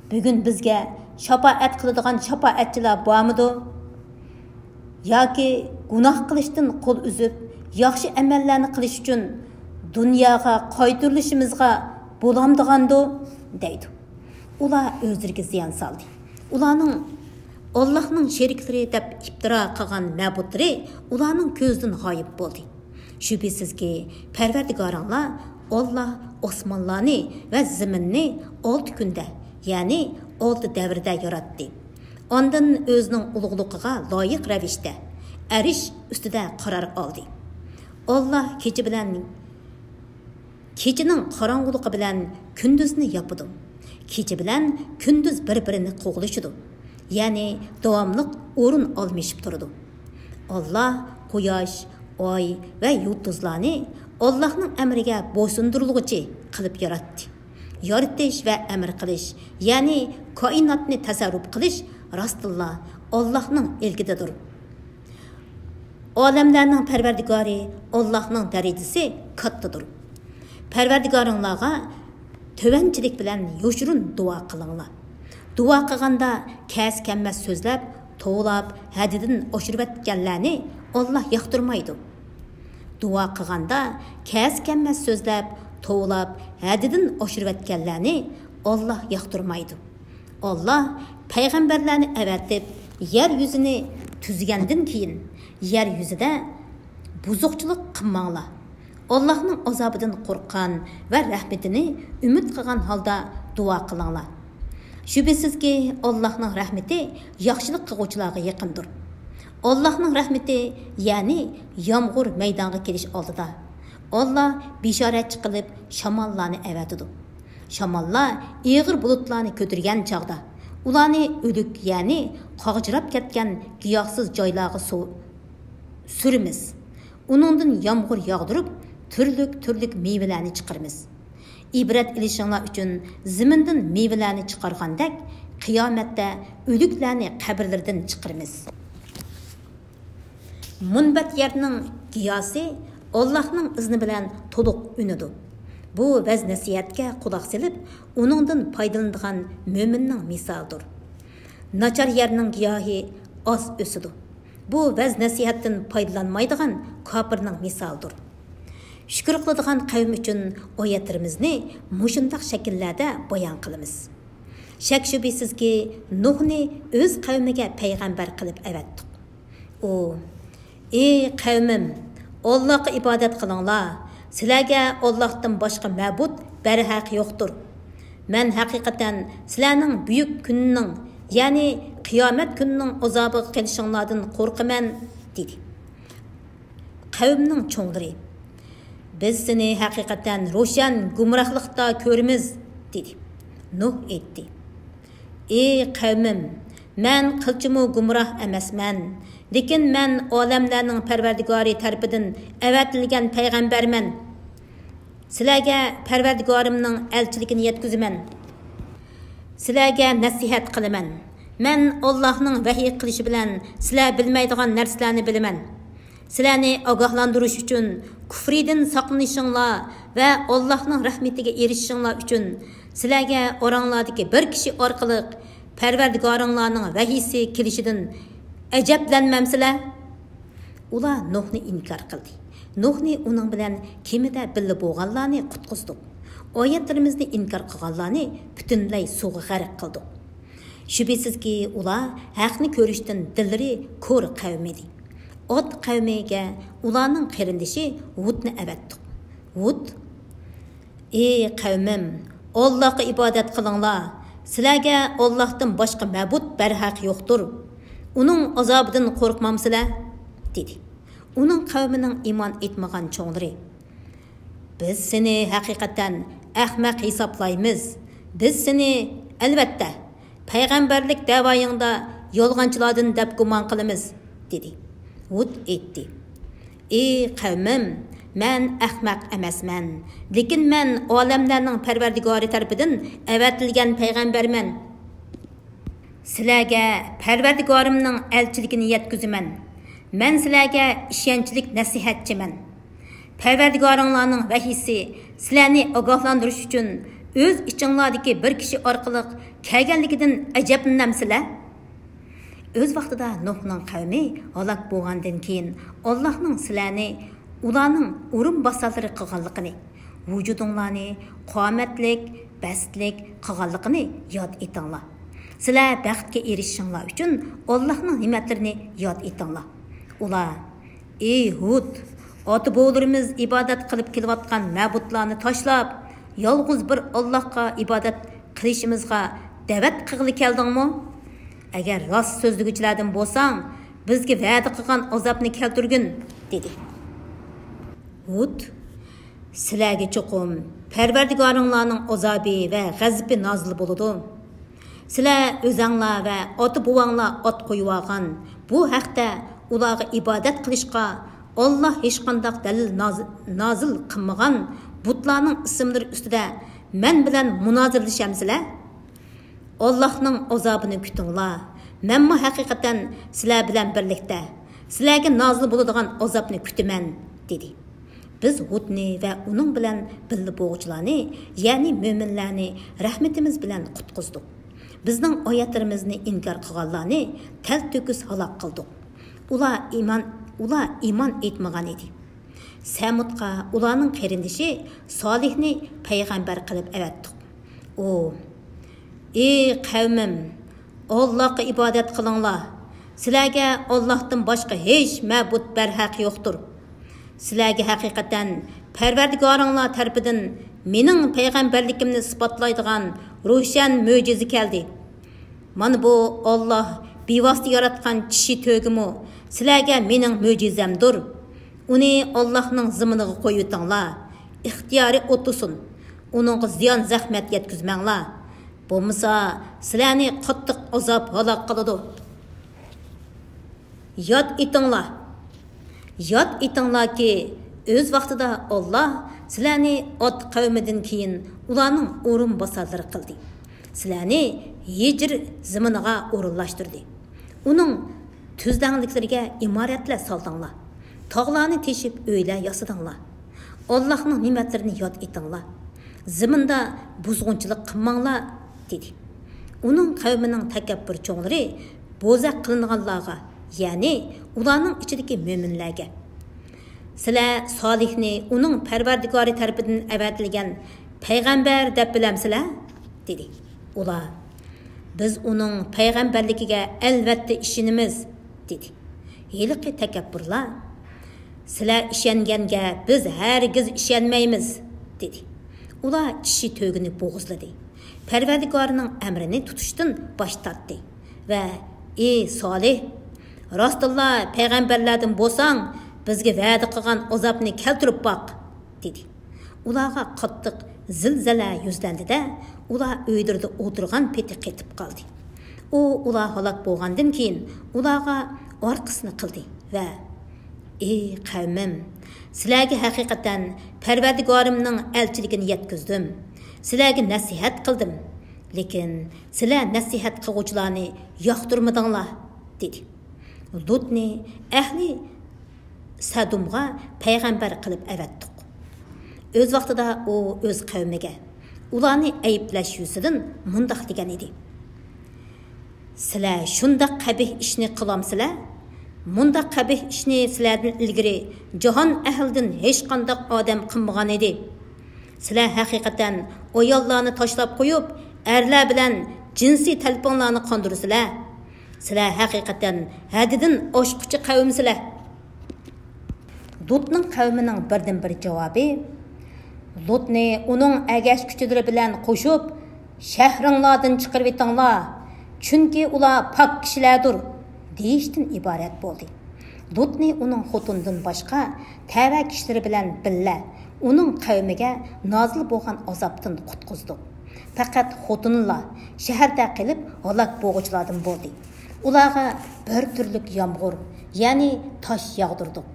بۈگۈن بىزگە شاپائەت قىلىدىغان شاپائەتچىلەر بارمىدۇ؟ ياكى گۇناھ قىلىشتىن قول ئۈزۈپ، ياخشى ئەمەللەرنى قىلىش ئۈچۈن دۇنياغا قايتۇرۇلۇشىمىزغا بولامدىغاندۇ؟» دەيدۇ. ئۇلار ئۆزلىرىگە زىيان سالدى. ئۇلارنىڭ ئاللاھنىڭ شېرىكلىرى دەپ ئىپتىرا قىلغان مەبۇدلىرى ئۇلارنىڭ كۆزىدىن غايىب بولدى. شۈبھىسىزكى، پەرۋەردىگارىڭلار ئاللا ئاسمانلارنى ۋە زېمىننى ئالتە كۈندە، يەنى ئالتە دەۋردە ياراتتى. ئاندىن ئۆزىنىڭ ئۇلۇغلۇقىغا لايىق رەۋىشتە ئەرش ئۈستىدە قارار ئالدى. ئاللا كېچە بىلەن، كېچىنىڭ قاراڭغۇلۇقى بىلەن كۈندۈزنى ياپىدۇ. كېچە بىلەن كۈندۈز بىر-بىرىنى قوغلىشىدۇ. يەنى داۋاملىق ئورۇن ئالمىشىپ تۇرىدۇ. ئاللا قۇياش، ئاي ۋە يۇلتۇزلارنى ئاللاھنىڭ ئەمرىگە بويسۇندۇرۇلغۇچى قىلىپ ياراتتى. يارىتىش ۋە ئەمر قىلىش، يەنى كائىناتنى تەسەررۇپ قىلىش راستتىنلا ئاللاھنىڭ ئىلكىدىدۇر. ئالەملەرنىڭ پەرۋەردىگارى ئاللاھنىڭ دەرىجىسى كاتتىدۇر. پەرۋەردىگارىڭلارغا تۆۋەنچىلىك بىلەن يوشۇرۇن دۇئا قىلىڭلار. دۇئا قىلغاندا كەس-كەممەس سۆزلەپ، توۋلاپ، ھەددىدىن ئاشۇرۇۋەتكەنلەرنى ئاللا ياقتۇرمايدۇ. دۇئا قىلغاندا كەس-كەممەس سۆزلەپ، توۋلاپ، ھەددىدىن ئاشۇرۇۋەتكەنلەرنى ئاللا ياقتۇرمايدۇ. ئاللا پەيغەمبەرلەرنى ئەۋەتىپ، يەر يۈزىنى تۈزگەندىن كېيىن، يەر يۈزىدە بۇزۇقچىلىق قىلماڭلار. ئاللاھنىڭ ئازابىدىن قورققان ۋە رەھمىتىنى ئۈمىد قىلغان ھالدا دۇئا قىلىڭلار. شۈبھىسىزكى، ئاللاھنىڭ رەھمىتى ياخشىلىق قىلغۇچىلارغا يېقىندۇر. ئاللاھنىڭ رەھمىتى، يەنى يامغۇر مەيدانغا كېلىش ئالدىدا، ئاللا بېشارەتچى قىلىپ شاماللارنى ئەۋەتىدۇ. شاماللار ئېغىر بۇلۇتلارنى كۆتۈرگەن چاغدا، ئۇلارنى ئۆلۈك، يەنى قاغجىراپ كەتكەن گىياھسىز جايلارغا سۇ-، سۈرىمىز. ئۇنىڭدىن يامغۇر ياغدۇرۇپ، تۈرلۈك-تۈرلۈك مېۋىلەرنى چىقىرىمىز. ئىبرەت ئېلىشىڭلار ئۈچۈن زېمىندىن مېۋىلەرنى چىقارغاندەك، قىيامەتتە ئۆلۈكلەرنى قەبرىلىرىدىن چىقىرىمىز. مۇنبەت يەرنىڭ گىياسى ئاللاھنىڭ ئىزنى بىلەن تولۇق ئۈنىدۇ. بۇ ۋەز-نەسىھەتكە قۇلاق سېلىپ، ئۇنىڭدىن پايدىلىنىدىغان مۆمىننىڭ مىسالىدۇر. ناچار يەرنىڭ گىياھى ئاز ئۆسىدۇ. بۇ ۋەز-نەسىھەتتىن پايدىلانمايدىغان كاپىرنىڭ مىسالىدۇر. شۈكۈر قىلىدىغان قەۋم ئۈچۈن ئايەتلىرىمىزنى مۇشۇنداق شەكىللەردە بايان قىلىمىز. شەك-شۈبھىسىزكى، نۇھنى ئۆز قەۋمىگە پەيغەمبەر قىلىپ ئەۋەتتۇق. ئۇ: «ئى قەۋمىم، ئاللاھقا ئىبادەت قىلىڭلار. سىلەرگە ئاللاھتىن باشقا مەبۇد بەرھەق يوقتۇر. مەن ھەقىقەتەن سىلەرنىڭ بۈيۈك كۈننىڭ، يەنى قىيامەت كۈنىنىڭ ئازابىغا قېلىشىڭلاردىن قورقىمەن» دېدى. قەۋمنىڭ چوڭلىرى: «بىز سېنى ھەقىقەتەن روشەن گۇمراھلىقتا كۆرىمىز» دېدى. نۇھ ئېيتتى: «ئى قەۋمىم، مەن قىلچىمۇ گۇمراھ ئەمەسمەن، لېكىن مەن ئالەملەرنىڭ پەرۋەردىگارى تەرىپىدىن ئەۋەتىلگەن پەيغەمبەرمەن. سىلەرگە پەرۋەردىگارىمنىڭ ئەلچىلىكىنى يەتكۈزىمەن. سىلەرگە نەسىھەت قىلىمەن. مەن ئاللاھنىڭ ۋەھىي قىلىشى بىلەن سىلەر بىلمەيدىغان نەرسىلەرنى بىلىمەن. سىلەرنى ئاگاھلاندۇرۇش ئۈچۈن، كۇفرىدىن ساقلىنىشىڭلار ۋە ئاللاھنىڭ رەھمىتىگە ئېرىشىشىڭلار ئۈچۈن، سىلەرگە ئاراڭلاردىكى بىر كىشى ئارقىلىق پەرۋەردىگارىڭلارنىڭ ۋەھىيسى كېلىشىدىن ئەجەبلەنمەمسىلەر؟» ئۇلار نۇھنى ئىنكار قىلدى. نۇھنى ئۇنىڭ بىلەن كېمىدە بىللە بولغانلارنى قۇتقۇزدۇق. ئايەتلىرىمىزنى ئىنكار قىلغانلارنى پۈتۈنلەي سۇغا غەرق قىلدۇق. شۈبھىسىزكى، ئۇلار ھەقنى كۆرۈشتىن دىللىرى كور قەۋمىدى. ئاد قەۋمىگە ئۇلارنىڭ قېرىندىشى ھۇدنى ئەۋەتتۇق. ھۇد، ئى قەۋمىم، ئاللاھقا ئىبادەت قىلىڭلار. سىلەرگە ئاللاھتىن باشقا مەبۇد بەرھەق يوقتۇر. ئۇنىڭ ئازابىدىن قورقمامسىلەر؟ دېدى. ئۇنىڭ قەۋمىنىڭ ئىمان ئېيتمىغان چوڭلىرى، بىز سېنى ھەقىقەتەن ئەخمەق ھېسابلايمىز. بىز سېنى، ئەلۋەتتە، پەيغەمبەرلىك دەۋايىڭدا يالغانچىلاردىن دەپ گۇمان قىلىمىز، دېدى. ھۇد ئېيتتى، ئى قەۋمىم، مەن ئەخمەق ئەمەسمەن، لېكىن مەن ئالەملەرنىڭ پەرۋەردىگارى تەرىپىدىن ئەۋەتىلگەن پەيغەمبەرمەن. سىلەرگە پەرۋەردىگارىمنىڭ ئەلچىلىكىنى يەتكۈزىمەن. مەن سىلەرگە ئىشەنچلىك نەسىھەتچىمەن. پەرۋەردىگارىڭلارنىڭ ۋەھىيسى سىلەرنى ئاگاھلاندۇرۇش ئۈچۈن ئۆز ئىچىڭلاردىكى بىر كىشى ئارقىلىق كەلگەنلىكىدىن ئەجەبلىنەمسىلەر؟ ئۆز ۋاقتىدا نۇھنىڭ قەۋمى ھالاك بولغاندىن كېيىن، ئاللاھنىڭ سىلەرنى ئۇلارنىڭ ئورۇنباسارلىرى قىلغانلىقىنى، ۋۇجۇدۇڭلارنى قامەتلىك، بەستلىك قىلغانلىقىنى ياد ئېتىڭلار. سىلەر بەختكە ئېرىشىشىڭلار ئۈچۈن ئاللاھنىڭ نېمەتلىرىنى ياد ئېتىڭلار. ئۇلار، ئى ھۇد، ئاتا-بوۋىلىرىمىز ئىبادەت قىلىپ كېلىۋاتقان مەبۇدلارنى تاشلاپ، يالغۇز بىر ئاللاھقا ئىبادەت قىلىشىمىزغا دەۋەت قىلغىلى كەلدىڭمۇ؟ ئەگەر راست سۆزلىگۈچىلەردىن بولساڭ، بىزگە ۋەدە قىلغان ئازابنى كەلتۈرگىن، دېدى. ھۇد، سىلەرگە چوقۇم پەرۋەردىگارىڭلارنىڭ ئازابى ۋە غەزىپى نازىل بولىدۇ. سىلەر ئۆزەڭلار ۋە ئاتا-بوۋاڭلار ئات قويۇۋالغان بۇ ھەقتە ئۇلارغا ئىبادەت قىلىشقا ئاللاھ ھېچقانداق دەلىل ناز-، نازىل قىلمىغان بۇتلارنىڭ ئىسىملىرى ئۈستىدە مەن بىلەن مۇنازىرىلىشەمسىلەر؟ ئاللاھنىڭ ئازابىنى كۈتۈڭلار. مەنمۇ ھەقىقەتەن سىلەر بىلەن بىرلىكتە سىلەرگە نازىل بولىدىغان ئازابنى كۈتىمەن، دېدى. بىز ھۇدنى ۋە ئۇنىڭ بىلەن بىللە بولغۇچىلارنى، يەنى مۆمىنلەرنى رەھمىتىمىز بىلەن قۇتقۇزدۇق. بىزنىڭ ئايەتلىرىمىزنى ئىنكار قىلغانلارنى تەلتۆكۈس ھالاك قىلدۇق. ئۇلار ئىمان، ئۇلار ئىمان ئېيتمىغان ئىدى. سەمۇدقا ئۇلارنىڭ قېرىندىشى سالىھنى پەيغەمبەر قىلىپ ئەۋەتتۇق. ئۇ، ئى قەۋمىم، ئاللاھقا ئىبادەت قىلىڭلار. سىلەرگە ئاللاھتىن باشقا ھېچ مەبۇد بەرھەق يوقتۇر. سىلەرگە ھەقىقەتەن پەرۋەردىگارىڭلار تەرىپىدىن مېنىڭ پەيغەمبەرلىكىمنى ئىسپاتلايدىغان روشەن مۆجىزە كەلدى. مانا بۇ ئاللاھ بىۋاسىتە ياراتقان چىشى تۆگىمۇ سىلەرگە مېنىڭ مۆجىزەمدۇر. ئۇنى ئاللاھنىڭ زېمىنىغا قويۇۋېتىڭلار. ئىختىيارى ئوتلىسۇن. ئۇنىڭغا زىيان-زەخمەت يەتكۈزمەڭلار. بولمىسا، سىلەرنى قاتتىق ئازاب ھالاك قىلىدۇ. ياد ئېتىڭلار. ياد ئېتىڭلاركى، ئۆز ۋاقتىدا ئاللاھ سىلەرنى ئاد قەۋمىدىن كېيىن ئۇلارنىڭ ئورۇنباسارلىرى قىلدى. سىلەرنى ھىجر زېمىنىغا ئورۇنلاشتۇردى. ئۇنىڭ تۈزلەڭلىكلىرىگە ئىمارەتلەر سالدىڭلار. تاغلارنى تېشىپ ئۆيلەر ياسىدىڭلار. ئاللاھنىڭ نېمەتلىرىنى ياد ئېتىڭلار. زېمىندا بۇزغۇنچىلىق قىلماڭلار، دېدى. ئۇنىڭ قەۋمىنىڭ تەكەببۇر چوڭلىرى بوزەك قىلىنغانلارغا، يەنى ئۇلارنىڭ ئىچىدىكى مۆمىنلەرگە، سىلەر سالىھنى ئۇنىڭ پەرۋەردىگارى تەرىپىدىن ئەۋەتىلگەن پەيغەمبەر دەپ بىلەمسىلەر؟ دېدى. ئۇلار، بىز ئۇنىڭ پەيغەمبەرلىكىگە ئەلۋەتتە ئىشىنىمىز، دېدى. ھېلىقى تەكەببۇرلار، سىلەر ئىشەنگەنگە بىز ھەرگىز ئىشەنمەيمىز، دېدى. ئۇلار چىشى تۆگىنى بوغۇزلىدى. پەرۋەردىگارىنىڭ ئەمرىنى تۇتۇشتىن باش تارتتى ۋە، ئى سالىھ، راستتىنلا پەيغەمبەرلەردىن بولساڭ، بىزگە ۋەدە قىلغان ئازابنى كەلتۈرۈپ باق، دېدى. ئۇلارغا قاتتىق زىلزىلە يۈزلەندى-دە، ئۇلار ئۆيلىرىدە ئولتۇرغان پېتى قېتىپ قالدى. ئۇ ئۇلار ھالاك بولغاندىن كېيىن ئۇلارغا ئارقىسىنى قىلدى ۋە، ئى قەۋمىم، سىلەرگە ھەقىقەتەن پەرۋەردىگارىمنىڭ ئەلچىلىكىنى يەتكۈزدۈم. سىلەرگە نەسىھەت قىلدىم. لېكىن سىلەر نەسىھەت قىلغۇچىلارنى ياقتۇرمىدىڭلار، دېدى. لۇتنى ئەھلى سەدۇمغا پەيغەمبەر قىلىپ ئەۋەتتۇق. ئۆز ۋاقتىدا ئۇ ئۆز قەۋمىگە ئۇلارنى ئەيىبلەش يۈزىسىدىن مۇنداق دېگەن ئىدى: سىلەر شۇنداق قەبىھ ئىشنى قىلامسىلەر؟ مۇنداق قەبىھ ئىشنى سىلەردىن ئىلگىرى جاھان ئەھلىدىن ھېچقانداق ئادەم قىلمىغان ئىدى. سىلەر ھەقىقەتەن ئاياللارنى تاشلاپ قويۇپ، ئەرلەر بىلەن جىنسىي تەلپۈڭلارنى قاندۇرىسىلەر. سىلەر ھەقىقەتەن ھەددىدىن ئاشقۇچى قەۋمسىلەر. لۇتنىڭ قەۋمىنىڭ بىردىنبىر جاۋابى، لۇتنى ئۇنىڭ ئەگەشكۈچىلىرى بىلەن قوشۇپ، شەھىرىڭلاردىن چىقىرىۋېتىڭلار، چۈنكى ئۇلار پاك كىشىلەردۇر، دېيىشتىن ئىبارەت بولدى. لۇتنى ئۇنىڭ خوتۇنىدىن باشقا تەۋە كىشىلىرى بىلەن بىللە ئۇنىڭ قەۋمىگە نازىل بولغان ئازابتىن قۇتقۇزدۇق. پەقەت خوتۇنىلا شەھەردە قېلىپ ھالاك بولغۇچىلاردىن بولدى. ئۇلارغا بىر تۈرلۈك يامغۇر، يەنى تاش ياغدۇردۇق.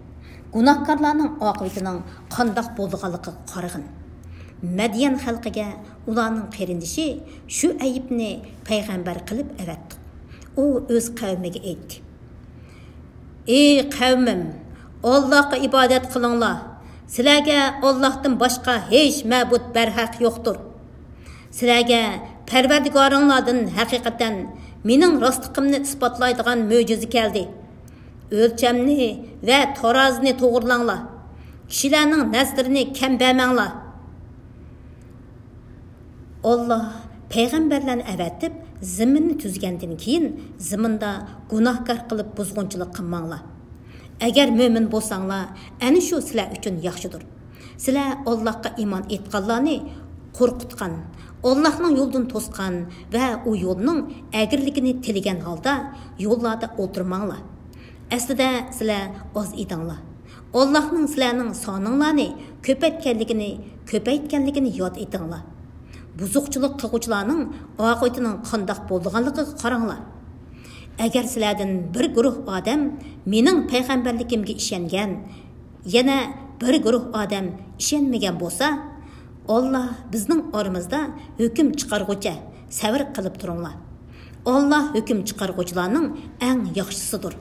گۇناھكارلارنىڭ ئاقىۋىتىنىڭ قانداق بولىدىغانلىقىغا قارىغىن. مەديەن خەلقىگە ئۇلارنىڭ قېرىندىشى شۇئەيىبنى پەيغەمبەر قىلىپ ئەۋەتتۇق. ئۇ ئۆز قەۋمىگە ئېيتتى: «ئى قەۋمىم، ئاللاھقا ئىبادەت قىلىڭلار. سىلەرگە ئاللاھتىن باشقا ھېچ مەبۇد بەرھەق يوقتۇر. سىلەرگە پەرۋەردىگارىڭلاردىن ھەقىقەتەن مېنىڭ راستلىقىمنى ئىسپاتلايدىغان مۆجىزە كەلدى. ئۆلچەمنى ۋە تارازىنى توغرىلاڭلار. كىشىلەرنىڭ نەزىرىنى كەم بەرمەڭلار.» ئاللاھ پەيغەمبەرلەرنى ئەۋەتىپ، زېمىننى تۈزگەندىن كېيىن، زېمىندا گۇناھكار قىلىپ بۇزغۇنچىلىق قىلماڭلار. ئەگەر مۆمىن بولساڭلار، ئەنە شۇ سىلەر ئۈچۈن ياخشىدۇر. سىلەر ئاللاھقا ئىمان ئېيتقانلارنى قورقۇتقان، ئاللاھنىڭ يولىدىن توسقان ۋە ئۇ يولنىڭ ئەگرىلىكىنى تىلىگەن ھالدا يوللاردا ئولتۇرماڭلار. ئەسلىدە سىلەر ئاز ئىدىڭلار. ئاللاھنىڭ سىلەرنىڭ سانىڭلارنى كۆپەيتكەنلىكىنى، كۆپەيتكەنلىكىنى ياد ئېتىڭلار. بۇزۇقچىلىق قىلغۇچىلارنىڭ ئاقىۋىتىنىڭ قانداق بولىدىغانلىقىغا قاراڭلار. ئەگەر سىلەردىن بىر گۇرۇھ ئادەم مېنىڭ پەيغەمبەرلىكىمگە ئىشەنگەن، يەنە بىر گۇرۇھ ئادەم ئىشەنمىگەن بولسا، ئاللاھ بىزنىڭ ئارىمىزدا ھۆكۈم چىقارغۇچە سەۋر قىلىپ تۇرۇڭلار. ئاللاھ ھۆكۈم چىقارغۇچىلارنىڭ ئەڭ ياخشىسىدۇر.